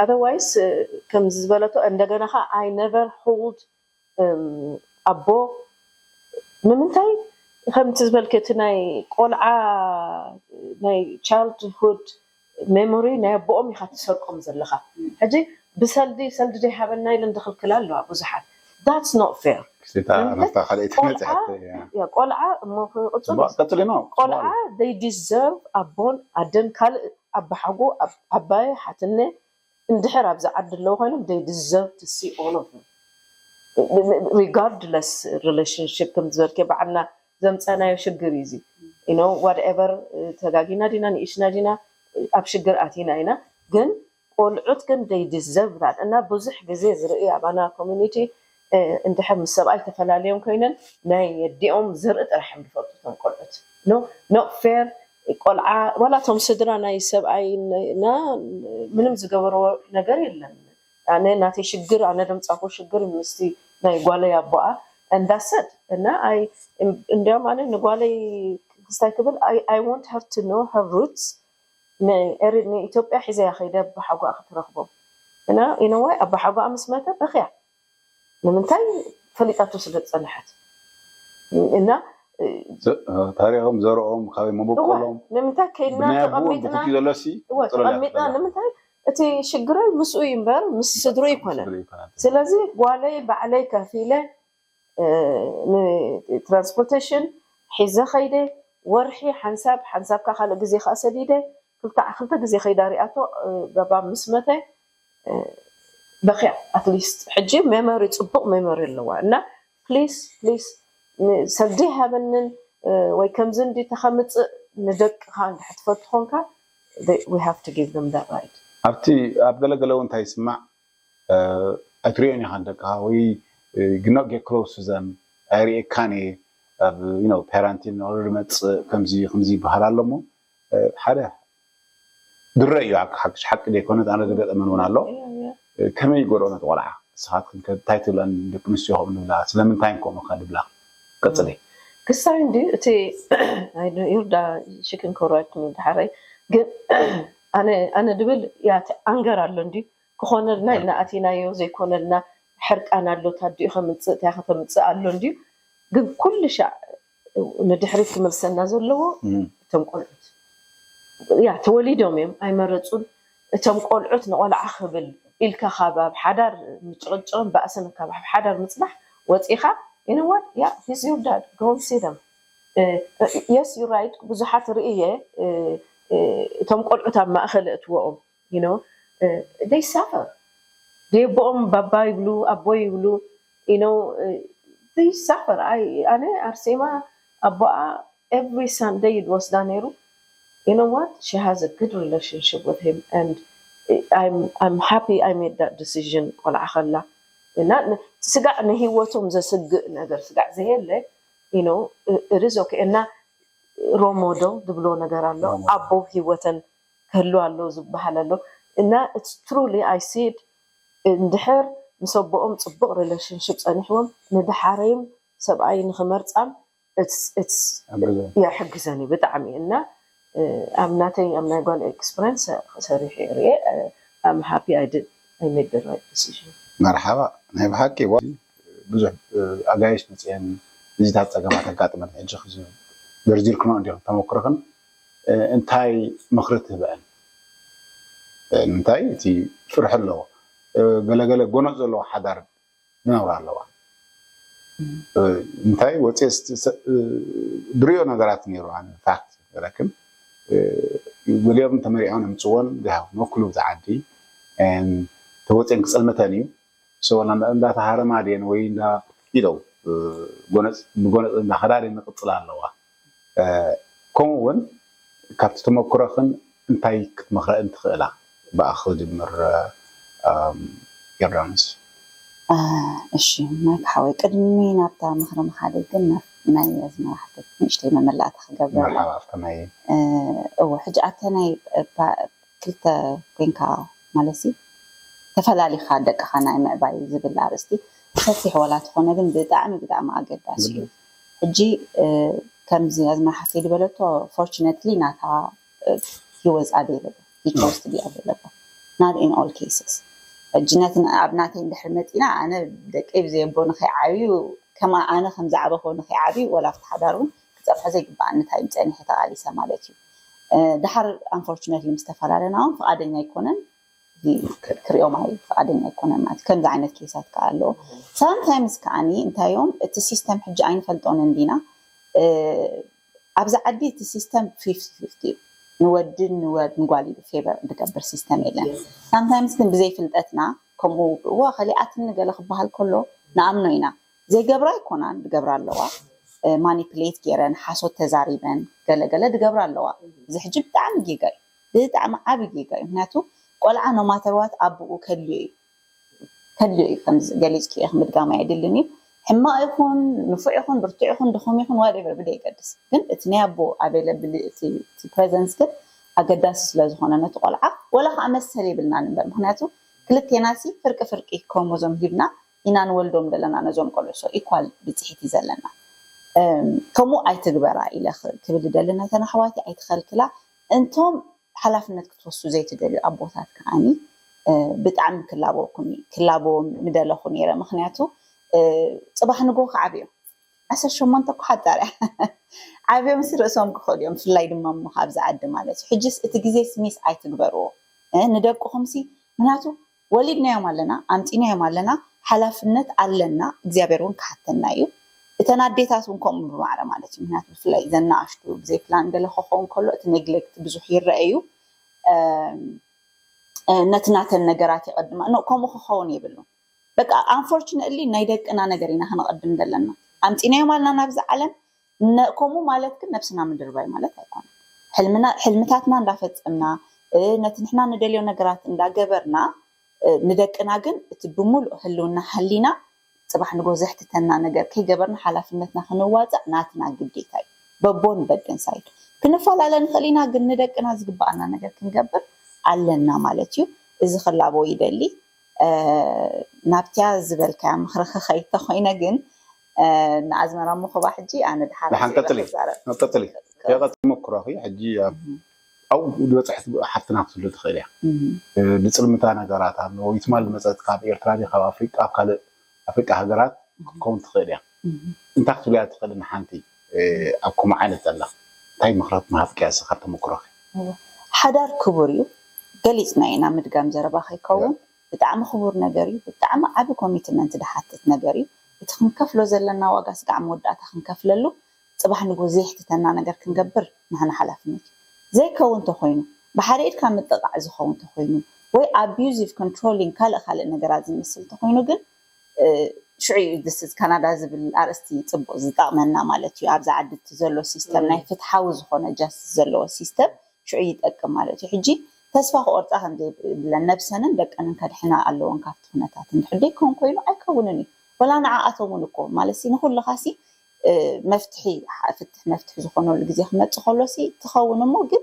Otherwise ከምዚ ዝበለቶ እንደገና ኸ I never hold ኣቦ ንምንታይ ከምቲ ዝበልክ እቲ ናይ ቆልዓ ናይ childhood memory ናይ ኣቦኦም ኢኻ ትሰርቆም ዘለኻ። ሕጂ ብሰልዲ ሰልዲ ዘይሃበና ኢለን ዝኽልክላ ኣለዋ ብዙሓት። That's not fair። ክስታ ናብታ ካልኣይቲ መፅሓት ያ ቆልዓ እሞ ክቕፅል ቀፅሊ ነው ቆልዓ they deserve ኣቦን ኣደን ካልእ ኣባሓጎ ኣባየ ሓትነ እንድሕር ኣብዚ ዓዲ ኣለዉ ኮይኖም they deserve to see all of them regardless relationship ከም ዝበልከ በዓልና ዘምፀናዮ ሽግር እዩ እዚ you know whatever ተጋጊና ዲና ንእሽና ዲና ኣብ ሽግር ኣቲና ኢና ግን ቆልዑት ግን they deserve that እና ብዙሕ ግዜ ዝርኢ ኣባና community እንድሕር ምስ ሰብኣይ ተፈላለዮም ኮይነን ናይ ኣዲኦም ዘርኢ ጥራሕ እዮም ዝፈልጡ እቶም ቆልዑት no not fair ቆልዓ ዋላ እቶም ስድራ ናይ ሰብኣይ ና ምንም ዝገበርዎ ነገር የለን ኣነ ናተይ ሽግር ኣነ ደምፃኹ ሽግር ምስቲ ናይ ጓለይ ኣቦኣ እንዳሰድ እና ኣይ እንዲያውም ኣነ ንጓለይ ክስታይ ክብል I want her to know her roots ንኢትዮጵያ ሒዘያ ከይደ ኣባሓጓኣ ክትረኽቦም እና ኢነዋይ ኣባሓጓኣ ምስ መተ በኽያ ንምንታይ ፈሊጣቶ ስለ ዝፀንሐት እና ታሪኮም ዘርኦም ካበይ መበቆሎም ንምንታይ ከይድና ብናይ ኣቦኦም ተቐሚጥና ብክልቲኡ ዘሎ ሲ እወ ተቐሚጥና ንምንታይ እቲ ሽግረይ ምስኡ እዩ እምበር ምስ ስድሩ ይኮነ ስለዚ ጓለይ ባዕለይ ከፊለ ንትራንስፖርቴሽን ሒዘ ከይደ ወርሒ ሓንሳብ ሓንሳብ ከዓ ካልእ ግዜ ከዓ ሰዲደ ክልተ ክልተ ግዜ ከይዳ ሪኣቶ ባባ ምስ መተ በክያ ኣትሊስት ሕጂ ሜሞሪ ፅቡቅ ሜሞሪ ኣለዋ እና ፕሊስ ፕሊስ ሰልዲ ሃበንን ወይ ከምዚ እንዲ ተከምፅእ ንደቅካ እንድሕር ትፈቱ ኮንካ we have to give them that right ኣብቲ ኣብ ገለገለ እውን እንታይ ይስማዕ ኣይትሪኦን ኢኻ ንደቅኻ ወይ ግኖ ጌት ክሎስ ዘም ኣይርእየካን እየ ኣብ ፓራንቲን ኦርደር መፅእ ከምዚ ከምዚ ይበሃል ኣሎ እሞ ሓደ ድረ እዩ ሓቂ ሓቂ ዘይኮነ ኣነ ዝገጠመን እውን ኣሎ ከመይ ይጎድኦ ነቲ ቆልዓ ንስኻትክን እንታይ ትብለን ደቂ ኣንስትዮ ከምኡ ንብላ ስለምንታይ ከምኡ ከ ንብላ ቀፅሊ ክሳይ እንዲ እቲ ይርዳ ሽክን ኮራክት ሚ ድሓረይ ግን ኣነ ኣነ ድብል ያቲ ኣንገር ኣሎ እንዲ ክኾነልና ኢልና ኣቲናዮ ዘይኮነልና ሕርቃን ኣሎ ታዲኡ ከምፅእ እንታይ ከተምፅእ ኣሎ እንዲ ግን ኩሉ ሻዕ ንድሕሪት ክመልሰና ዘለዎ እቶም ቆልዑት ያ ተወሊዶም እዮም ኣይመረፁን እቶም ቆልዑት ንቆልዓ ክብል ኢልካ ካብ ኣብ ሓዳር ምጭቕጭቕን ባእስን ካብ ኣብ ሓዳር ምፅናሕ ወፂኻ you know what yeah he's your dad go and see them yes you right ብዙሓት ርእየ እቶም ቆልዑት ኣብ ማእኸል እትወኦም you know they suffer ደቦኦም ባባ ይብሉ ኣቦ ይብሉ you know they suffer ኣነ ኣርሴማ ኣቦኣ every Sunday ይወስዳ ነይሩ you know what she has a good relationship with him and I'm I'm happy I made that decision ቆልዓ ከላ እና ስጋዕ ንህይወቶም ዘስግእ ነገር ስጋዕ ዘየለ you know it is okay እና role model ዝብሎ ነገር ኣሎ ኣቦ ህይወተን ክህሉ ኣሎ ዝበሃል ኣሎ እና it's truly I see it እንድሕር ምስ ኣቦኦም ፅቡቅ relationship ፀኒሕዎም ንድሓረይም ሰብኣይ ንክመርፃም የሕግዘን እዩ ብጣዕሚ እና ኣብ ናተይ ኣብ ናይ ጓል experience ሰሪሑ ርየ I'm happy I did I made the right decision መርሓባ ናይ ብሓቂ ብዙሕ ኣጋይሽ መፅአን እዚታት ፀገማት ኣጋጥመን ሕጂ ዘርዚርክኖ እንዲኹም ተመክሮኽን እንታይ ምኽሪ ትህበአን እንታይ እቲ ፍርሒ ኣለዎ ገለገለ ጎነፅ ዘለዎ ሓዳር ዝነብራ ኣለዋ እንታይ ወፅየ ድሪኦ ነገራት ነይሩ ፋክት ረክን ገሊኦም ተመሪዖም የምፅዎን they have no clue ዝዓዲ ተወፅየን ክፀልመተን እዩ እንዳተሃረማ ድየን ወይ እንዳ ኢለው ብጎነፅ እንዳኸዳ ድየን ክፅላ ኣለዋ ከምኡ እውን ካብቲ ተመክሮኽን እንታይ ክትመኽረእን ትኽእላ ብኣኽ ዝጅምር ዮርዳኖስ። እሺ፣ ማይክ ሓወይ፣ ቅድሚ ናብታ ምኽሪ ምኻደይ ግን ናይ ኣዝመራ ሓተት ንእሽተይ መመላእታ ክገብረላ። መርሓባ፣ ከመይ? እወ፣ ሕጂ ኣብተ ናይ ክልተ ኮንካ ማለት ሲ ተፈላሊኻ ደቅኻ ናይ ምዕባይ ዝብል ኣርእስቲ ሰፊሕ ዋላ ትኾነ ግን ብጣዕሚ ብጣዕሚ ኣገዳሲ እዩ። ሕጂ ከምዚ ኣዝመራ ሓፍተይ ዝበለቶ fortunately ናታ he was available, he chose to be available, not in all cases። ሕጂ ነቲ ኣብ ናተይ እንድሕር መፂና ኣነ ደቀይ ብዘየቦ ንኸይዓብዩ ከማ ኣነ ከም ዝዓበኹ ንኸይዓብዩ ወላ ኣብቲ ሓዳር እውን ክፀብሖ ዘይግባኣኒ እንታይ እዩ ፀኒሐ ተቓሊሰ ማለት እዩ። ድሓር unfortunately ምስ ተፈላለና እውን ፍቓደኛ ኣይኮነን ክሪኦም ኣይ ፍቓደኛ ኣይኮነን ማለት ከምዚ ዓይነት ኬሳት ከዓ ኣለዎ። Sometimes ከዓኒ እንታይ እዮም እቲ system ሕጂ ኣይንፈልጦን እንዲና ኣብዚ ዓዲ እቲ system fifty fifty እዩ። ንወድን ንወድ ንጓል ኢሉ favor ዝገብር system የለን። Sometimes ግን ብዘይፍልጠትና ከምኡ እዋ ከሊኣትኒ ገለ ክበሃል ከሎ ንኣምኖ ኢና። ዘይገብራ ኣይኮናን ዝገብራ ኣለዋ። Manipulate ገይረን ሓሶት ተዛሪበን ገለገለ ዝገብራ ኣለዋ። እዚ ሕጂ ብጣዕሚ ጌጋ እዩ። ብጣዕሚ ዓቢ ጌጋ እዩ። ምክንያቱ ቆልዓ no matter what ኣቦኡ ከድልዮ እዩ ከድልዮ እዩ። ከም ገሊፅኪ እየ ምድጋም ኣየድልን እዩ። ሕማቕ ይኹን ንፉዕ ይኹን ብርቱዕ ይኹን ድኹም ይኹን whatever ብደይገድስ ግን እቲ ናይ ኣቦ availability እቲ presence ግን ኣገዳሲ ስለዝኾነ ነቲ ቆልዓ ወላ ከዓ መሰል የብልናን እምበር ምክንያቱ ክልቴናሲ ፍርቂ ፍርቂ ክሮሞዞም ሂብና ኢና ንወልዶም ዘለና ነዞም ቆልዑ so equal ብፅሒት እዩ ዘለና። ከምኡ ኣይትግበራ ኢለ ክብል ዝደሊ ነተን ኣሕዋቲ ኣይትኸልክላ እንቶም ሓላፍነት ክትወስዱ ዘይትደልዩ ኣቦታት ከዓኒ ብጣዕሚ ክላበወኩም ክላበዎም ምደለኹ ነይረ ምክንያቱ ፅባሕ ንጎ ክዓብዮም ዓሰርተ ሸሞንተ እኮ ሓጣርያ ዓብዮም ሲ ርእሶም ክኸዱ እዮም ብፍላይ ድማ እሞ ካብዚ ዓዲ ማለት እዩ ሕጅስ እቲ ግዜ ስሚስ ኣይትግበርዎ ንደቅኹም ሲ ምክንያቱ ወሊድናዮም ኣለና ኣምፂናዮም ኣለና ሓላፍነት ኣለና እግዚኣብሔር እውን ክሓተና እዩ እተን ኣዴታት እውን ከምኡ ብማዕረ ማለት እዩ ምክንያቱ ብፍላይ ዘናኣሽቱ ብዘይ ፕላን ገለ ክኸውን ከሎ እቲ ኔግሌክት ብዙሕ ይረአ እዩ ነቲ ናተን ነገራት ይቐድማ ከምኡ ክኸውን የብሉ በቃ unfortunately ናይ ደቅና ነገር ኢና ክንቐድም ዘለና ኣምፂናዮም ኣለና ናብዚ ዓለም ከምኡ ማለት ግን ነብስና ምድርባይ ማለት ኣይኮነን ሕልምታትና እንዳፈፀምና ነቲ ንሕና ንደልዮ ነገራት እንዳገበርና ንደቅና ግን እቲ ብምሉእ ህልውና ሃሊና ፅባሕ ንጎ ዘሕትተና ነገር ከይገበርና ሓላፍነትና ክንዋፃእ ናትና ግዴታ እዩ በቦን በደን ሳይድ ክንፈላለ ንኽእል ኢና ግን ንደቅና ዝግባኣና ነገር ክንገብር ኣለና ማለት እዩ እዚ ክላቦ ይደሊ ናብትያ ዝበልካያ ምኽሪ ክኸይድ ተኾይነ ግን ንኣዝመራ ምኹባ ሕጂ ኣነ ድሓር ደሓን ቀጥሊ ቀጥሊ ተመክሮኺ ሕጂ ኣብኡ ዝበፅሐት ሓፍትና ክትህሉ ትኽእል እያ ንፅልምታ ነገራት ኣሎ ይትማል ዝመፀት ካብ ኤርትራ ካብ ኣፍሪቃ ኣብ ካልእ ኣፍሪቃ ሃገራት ክትከውን ትኽእል እያ እንታይ ክትብልያ ትኽእል ንሓንቲ ኣብ ከምኡ ዓይነት ዘላ እንታይ ምኽረት ምሃብክያ እስኻ ተመክሮኺ ሓዳር ክቡር እዩ ገሊፅና ኢና ምድጋም ዘረባ ከይከውን ብጣዕሚ ክቡር ነገር እዩ ብጣዕሚ ዓቢ ኮሚትመንት ድሓትት ነገር እዩ እቲ ክንከፍሎ ዘለና ዋጋ ስጋዕ መወዳእታ ክንከፍለሉ ፅባሕ ንጎ ዘየሕትተና ነገር ክንገብር ናህና ሓላፍነት እዩ ዘይከውን ተኮይኑ ብሓደ ኢድካ ምጥቃዕ ዝኸውን ተኮይኑ ወይ abusive controlling ካልእ ካልእ ነገራት ዝመስል ተኮይኑ ግን ሽዑ እዩ this is ካናዳ ዝብል ኣርእስቲ ፅቡቅ ዝጠቅመና ማለት እዩ ኣብዚ ዓዲ እቲ ዘሎ ሲስተም ናይ ፍትሓዊ ዝኮነ ጃስቲስ ዘለዎ ሲስተም ሽዑ ይጠቅም ማለት እዩ ሕጂ ተስፋ ክቆርፃ ከምዘይብለን ነብሰንን ደቀንን ከድሕና ኣለዎን ካብቲ ኩነታት እንድሕር ደይከውን ኮይኑ ኣይከውንን እዩ ወላ ንዓኣቶም እውን እኮ ማለት ንኩልኻሲ መፍትሒ ፍትሕ መፍትሒ ዝኾነሉ ግዜ ክመፅእ ከሎሲ ትኸውን እሞ ግን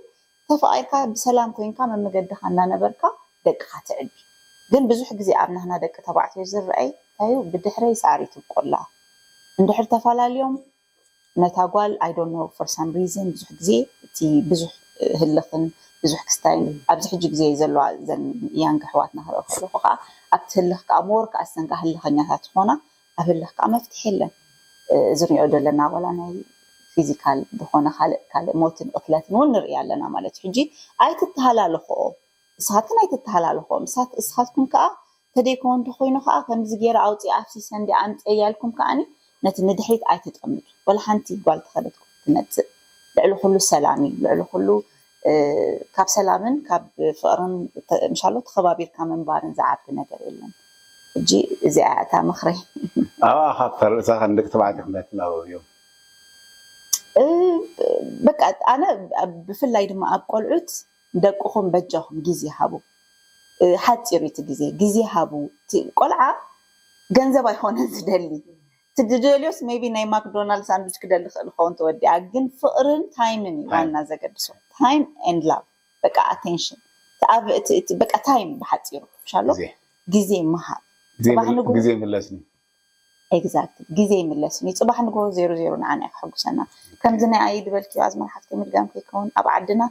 ተፈቒርካ ብሰላም ኮይንካ መመገድኻ እናነበርካ ደቅኻ ትዕቢ ግን ብዙሕ ግዜ ኣብ ናህና ደቂ ተባዕትዮ ዝረኣይ እንታዩ ብድሕረይ ሳዕሪ ትብቆላ እንድሕር ተፈላለዮም ነታ ጓል I don't know for some reason ብዙሕ ግዜ እቲ ብዙሕ ህልኽን ብዙሕ ክስታይን ኣብዚ ሕጂ ግዜ ዘለዋ ዘን ያንግ ኣሕዋትና ክርኢ ከለኹ ከዓ ኣብቲ ህልኽ ከዓ more ከዓ ሰንካ ህልኸኛታት ዝኾና ኣብ ህልኽ ከዓ መፍትሒ የለን እዚ ንሪኦ ዘለና ዋላ ናይ ፊዚካል ዝኾነ ካልእ ካልእ ሞትን ቅትለትን እውን ንርኢ ኣለና ማለት እዩ ሕጂ ኣይትተሃላለኽኦ ንስኻትክን ኣይትተሃላለኽኦ ንስኻትኩም ከዓ ተደይኮ እንተኮይኑ ከዓ ከምዚ ገይረ ኣውፅእ ኣፍሲሰ እንዲ ኣምፅየ እያልኩም ከዓኒ ነቲ ንድሕሪት ኣይትጠምቱ ወላ ሓንቲ ጓል ተኸደትኩም ትመፅእ ልዕሊ ኩሉ ሰላም እዩ ልዕሊ ኩሉ ካብ ሰላምን ካብ ፍቅርን ምሻሎ ተኸባቢርካ ምንባርን ዝዓቢ ነገር የለን ሕጂ እዚኣ እታ ምኽረይ ኣብኣ ካብ ተርእሳ ንደቂ ተባዕትዮ ክንደይ ትናበብ እዮም በቃ ኣነ ብፍላይ ድማ ኣብ ቆልዑት ደቅኹም በጃኹም ግዜ ሃቡ እ፣ ሓፂሩ እቲ ግዜ ግዜ ሃቡ። እቲ ቆልዓ ገንዘብ ኣይኮነን ዝደሊ። እቲ ዝደልዮስ maybe ናይ ማክዶናልድ ሳንዱች ክደሊ ክእል ክኸውን ተወዲኣ፣ ግን ፍቕርን ታይምን እዩ ታይም። ዋና ዘገድሶ። Time and love፣ በቃ attention፣ በቃ ታይም ብሓፂሩ ሻሎ ግዜ ግዜ ምሃብ። ግዜ ጽባሕ ምል- ንግሆ- ግዜ ይምለስኒ። Exactly፣ ግዜ ይምለስኒ። ጽባሕ ንግሆ ዜሮ ዜሮ ንዓና እዩ ከሐጉሰና። ከምዚ ናይ ኣይ ድበልክዮ ኣዝመን ሓፍተይ ምድጋም ከይከውን፣ ኣብ ዓድና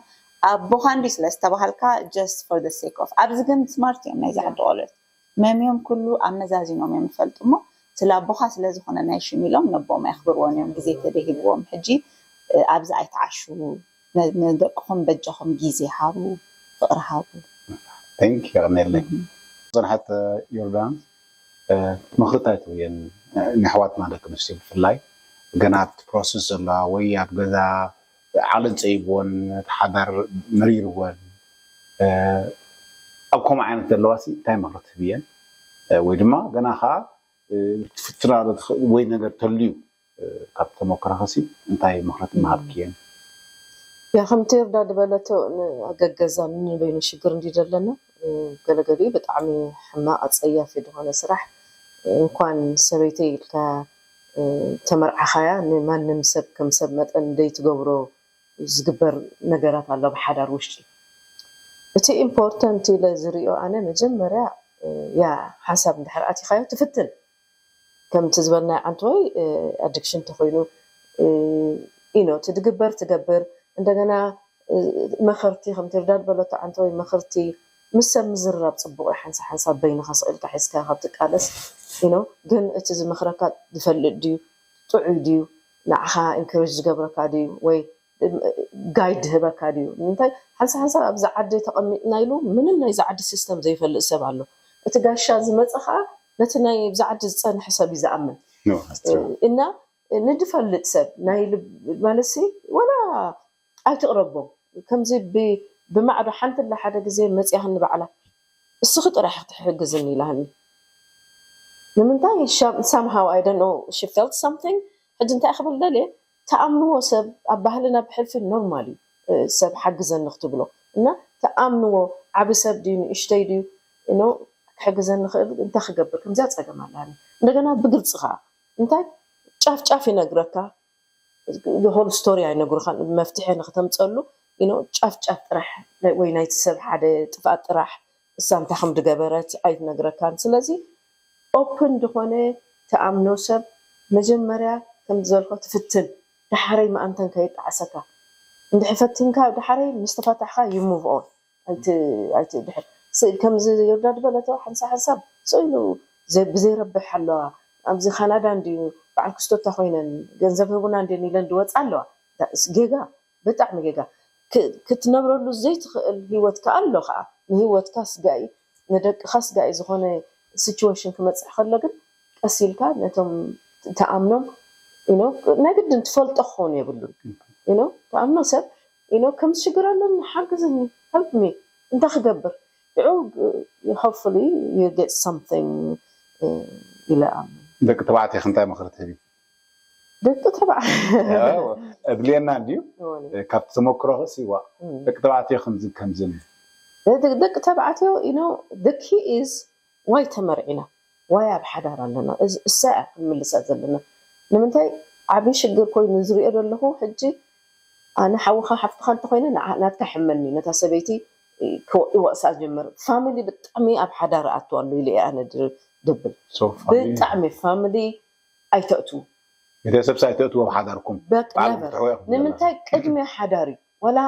ኣቦኻ እንዲ ስለ ዝተባሃልካ just for the sake of፣ ኣብዚ ግን ስማርት እዮም ናይዚ ዓዲ ቆልዑት። መምዮም ኩሉ ኣመዛዚኖም እዮም ይፈልጡ እሞ፣ ስለ ኣቦኻ ስለ ዝኾነ ናይ ሽም ኢሎም ነቦም ኣየኽብርዎን እዮም፣ ግዜ ተደሂብዎም። ሕጂ እ፣ ኣብዚ ኣይትዓሽዉ፣ ነ- ንደቅኹም በጃኹም ግዜ ሃቡ፣ ፍቕሪ ሃቡ። Thank you፣ የቐንየለይ። ጽንሓት ዮርዳኖስ፣ እ፣ ምኽርታት እየን ንኣሕዋትና ደቂ ኣንስትዮ ብፍላይ፣ ገና ኣብቲ ፕሮሰስ ዘለዋ ወይ ኣብ ገዛ ዓቕለን ጸይብወን፣ እቲ ሓዳር መሪርወን፣ እ፣ ኣብ ከምኡ ዓይነት ዘለዋ ሲ እንታይ ምኽሪ ትህብየን? እ፣ ወይ ድማ ገና ኸዓ እ፣ ትፍትና ዶ ትኽእል ወይ ነገር ተልዩ፣ እ፣ ካብ ተመክሮኸሲ እንታይ ምኽሪ ምሃብክየን? ያ ከምቲ ዮርዳ ዝበለቶ፣ ንኣገገዛ ንበይኑ ሽግር እንዲ ዘለና፣ እ፣ ገለገሊኡ ብጣዕሚ ሕማቕ ኣጸያፊ ዝኾነ ስራሕ፣ እ፣ እንኳን ሰበይተይ ኢልካ፣ እ፣ ተመርዓኻያ፣ ንማንም ሰብ ከም ሰብ መጠን ደይትገብሮ ዝግበር ነገራት ኣሎ ብሓዳር ውሽጢ። እቲ ኢምፖርተንት ኢለ ዝሪኦ ኣነ መጀመርያ፣ እ፣ ያ ሓንሳብ እንድሕር ኣቲኻዮ ትፍትን። ከምቲ ዝበልናዮ ዓንተወይ ኣዲክሽን እንተኾይኑ፣ እ፣ ኢኖ እቲ ድግበር ትገብር። እንደገና፣ እ፣ መኸርቲ ከምቲ ርዳድ በለቶ ዓንተወይ መኸርቲ ምስ ሰብ ምዝርራብ ጽቡቕ እዩ። ሓንሳብ ሓንሳብ በይንኻ ስቕ ኢልካ ሒዝካ ካብ ትቃለስ ኢኖ፣ ግን እቲ ዝመኽረካ ዝፈልጥ ድዩ፣ ጥዑይ ድዩ፣ ንዓኻ ኢንከሬጅ ዝገብረካ ድዩ፣ ወይ ጋይድ ዝህበካ ድዩ? ንምንታይ ሓንሳብ ሓንሳብ ኣብዚ ዓዲ ተቐሚጥና ኢሉ ምንም ናይዚ ዓዲ ሲስተም ዘይፈልጥ ሰብ ኣሎ። እቲ ጋሻ ዝመፀ ከዓ ነቲ ናይ ብዚ ዓዲ ዝፀንሐ ሰብ እዩ ዝኣምን። No, that's true። እና ንድፈልጥ ሰብ ናይ ልብ ማለትሲ፣ ወላ ኣይትቕረቦም። ከምዚ ብ- ብማዕዶ ሓንቲ ላ ሓደ ግዜ መፅያኽኒ ባዕላ፣ እስኺ ጥራሕ ክትሕግዝኒ ኢላኒ። ንምንታይ? Somehow, I don't know, she felt something። ሕጂ እንታይ ክብል ደልየ፣ ተኣምንዎ ሰብ ኣብ ባህልና ብሕልፊ ኖርማል እዩ፣ እ፣ ሰብ ሓግዘኒ ክትብሎ። እና ተኣምንዎ፣ ዓቢ ሰብ ድዩ ንእሽተይ ድዩ፣ ኖ፣ ክሕግዘኒ ክእል፣ እንታይ ክገብር? ከምዚኣ ፀገም ኣላኒ። እንደገና ብግልፂ ከዓ እንታይ ጫፍ ጫፍ ይነግረካ፣ ሆል ስቶሪ ኣይነግሩኻን፣ መፍትሒ ንክተምፀሉ ኢኖ ጫፍ ጫፍ ጥራሕ፣ ወይ ናይቲ ሰብ ሓደ ጥፍኣት ጥራሕ፣ እሳ እንታይ ከም ድገበረት ኣይትነግረካን። ስለዚ ኦፕን ዝኾነ ተኣምኖ ሰብ መጀመርያ ከም ዝበልኮ ትፍትን፣ ዳሕረይ መኣንተን ከይጣዕሰካ። እንድሕር ፈቲንካ ዳሕረይ ምስ ተፈታሕካ you move on። ኣይት ኣይት ድሕር ስ- ከምዚ ዮርዳድ በለቶ ሓንሳብ ሓንሳብ ስኢሉ ዘ- ብዘይረብሕ ኣለዋ። ኣብዚ ካናዳ እንድዩ በዓል ክስቶታ ኮይነን ገንዘብ ህቡና እንድን ኢለን ድወፃ ኣለዋ። ዳእስ ጌጋ፣ ብጣዕሚ ጌጋ። ክ- ክትነብረሉ ዘይትኽእል ህይወት ከኣ ኣሎ ከኣ። ንህይወትካ ስጋኢ፣ ንደቅኻ ስጋኢ ዝኾነ ሲቹዌሽን ክመፅእ ከሎ ግን ቀስ ኢልካ ነቶም ተኣምኖም ኢኖ ናይ ግድን ትፈልጦ ክኾኑ የብሉን። ኢኖ ተኣምኖ ሰብ ኢኖ ከም ሽግር ኣለኒ ሓግዝኒ፣ help me፣ እንታይ ክገብር? Hopefully you get something ኢለ ኣምን። ደቂ ተባዕትዮ እንታይ ምኽሪ ትህቢ? ደቂ ተባዕትዮ ኣድልየና እንድዩ። ካብቲ ተመክሮ ክእሲ ዋ ደቂ ተባዕትዮ ከምዚ ከምዚ ደቂ ተባዕትዮ ኢኖ the key is why ተመርዒና፣ ዋይ ኣብ ሓዳር ኣለና። እሳ እያ ክንምልሳ ዘለና። ንምንታይ ዓብዪ ሽግር ኮይኑ ዝሪኦ ዘለኹ ሕጂ፣ ኣነ ሓውኻ ሓፍትኻ እንተኮይነ ናትካ ሕመኒ፣ ነታ ሰበይቲ ክወቅሳ ጀመር። ፋሚሊ ብጣዕሚ ኣብ ሓዳር ኣትዋሉ ኢለ ኣነ ድብል። ብጣዕሚ ፋሚሊ ኣይተእትዉ። ቤተሰብ ሳይተእትዎ ኣብ ሓዳርኩም ንምንታይ? ቅድሚያ ሓዳር እዩ። ዋላ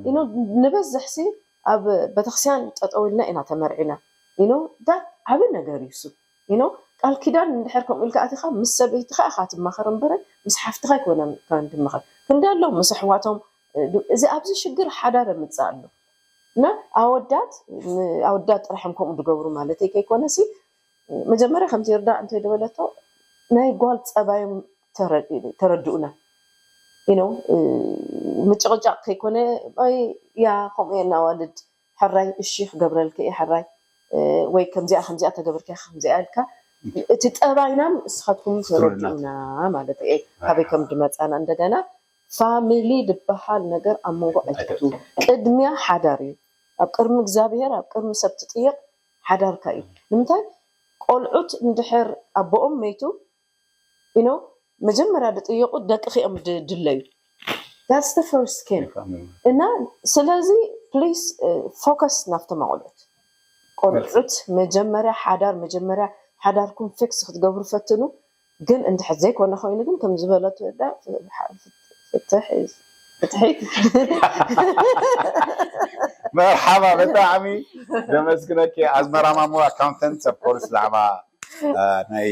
ኢኖ ንበዝሕ ሲ ኣብ ቤተክርስትያን ጠጠው ኢልና ኢና ተመርዒና። ኢኖ ዳ ዓቢ ነገር እዩ እሱ። ኢኖ ቃል ኪዳን እንድሕር ከምኡ ኢልካ ኣቲኻ ምስ ሰበይትኻ ኢኻ ትማኸር እምበረ ምስ ሓፍትኻ ኣይኮነን ትማኸር። ክንዲ ኣለዉ ምስ ኣሕዋቶም። እዚ ኣብዚ ሽግር ሓዳር የምፅእ ኣሎ። እና ኣወዳት ኣወዳት ጥራሕ እዮም ከምኡ ዝገብሩ ማለተይ ከይኮነ ሲ መጀመርያ ከምቲ ይርዳእ እንተ ዝበለቶ ናይ ጓል ፀባዮም ተረድኡና ኢኖ ምጭቕጫቕ ከይኮነ ያ ከምኡ የናዋልድ ሕራይ እሺ ክገብረልክ እየ ሕራይ ወይ ከምዚኣ ከምዚኣ ተገብርካ ከምዚኣ ኢልካ እቲ ጠባይናም እስኻትኩም ተረድኡና ማለት እየ ካበይ ከም ድመፃና እንደገና ፋሚሊ ዝበሃል ነገር ኣብ መንጎ ኣይትእትዉ። ቅድሚያ ሓዳር እዩ። ኣብ ቅድሚ እግዚኣብሔር ኣብ ቅድሚ ሰብ ትጥየቕ። ሓዳርካ እዩ። ንምንታይ ቆልዑት እንድሕር ኣቦኦም መይቱ ኢኖ መጀመርያ ዝጥየቁ ደቅኺ እዮም ድለዩ። That's the first care እና ስለዚ please focus ናብቶም ኣቆልዑት ቆልዑት መጀመርያ ሓዳር መጀመርያ ሓዳርኩም fix ክትገብሩ ፈትኑ። ግን እንድሕር ዘይኮነ ኮይኑ ግን ከም ዝበለቱ ዳ ፍትሒ መርሓባ ብጣዕሚ ደመስግነኪ። ኣዝመራ ማሞ accountant of course ብዛዕባ ናይ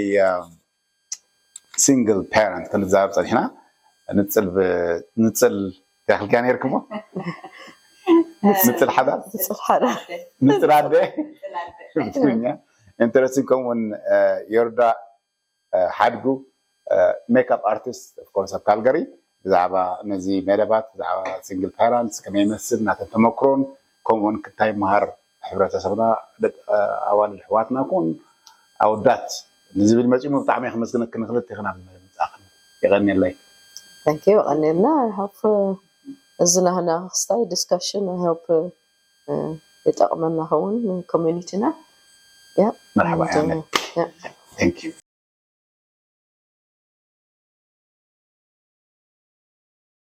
single parent ክንዛረብ ፀኒሕና። ንፅል ንፅል ያክልኪያ ነርክሞ ንፅል ሓዳር ንፅል ኣደ ትግርኛ interesting ከምኡውን ዮርዳ ሓድጉ makeup artist of course ኣብ ካልገሪ ብዛዕባ ነዚ መደባት ብዛዕባ single parents ከመይ ይመስል ናተን ተመክሮን ከምኡውን ክታይ መሃር ሕብረተሰብና ኣዋልድ ኣሕዋትና ኩን ኣወዳት ንዝብል መፂኡ ብጣዕሚ ከመስግነኪ ንክልተ ይኽና ምፃእኽን የቐንየለይ። Thank you ቀንየልና። I hope እዚ ናህና ክስታይ discussion I hope ይጠቕመና ኸውን community ና። መርሓባ። Thank you።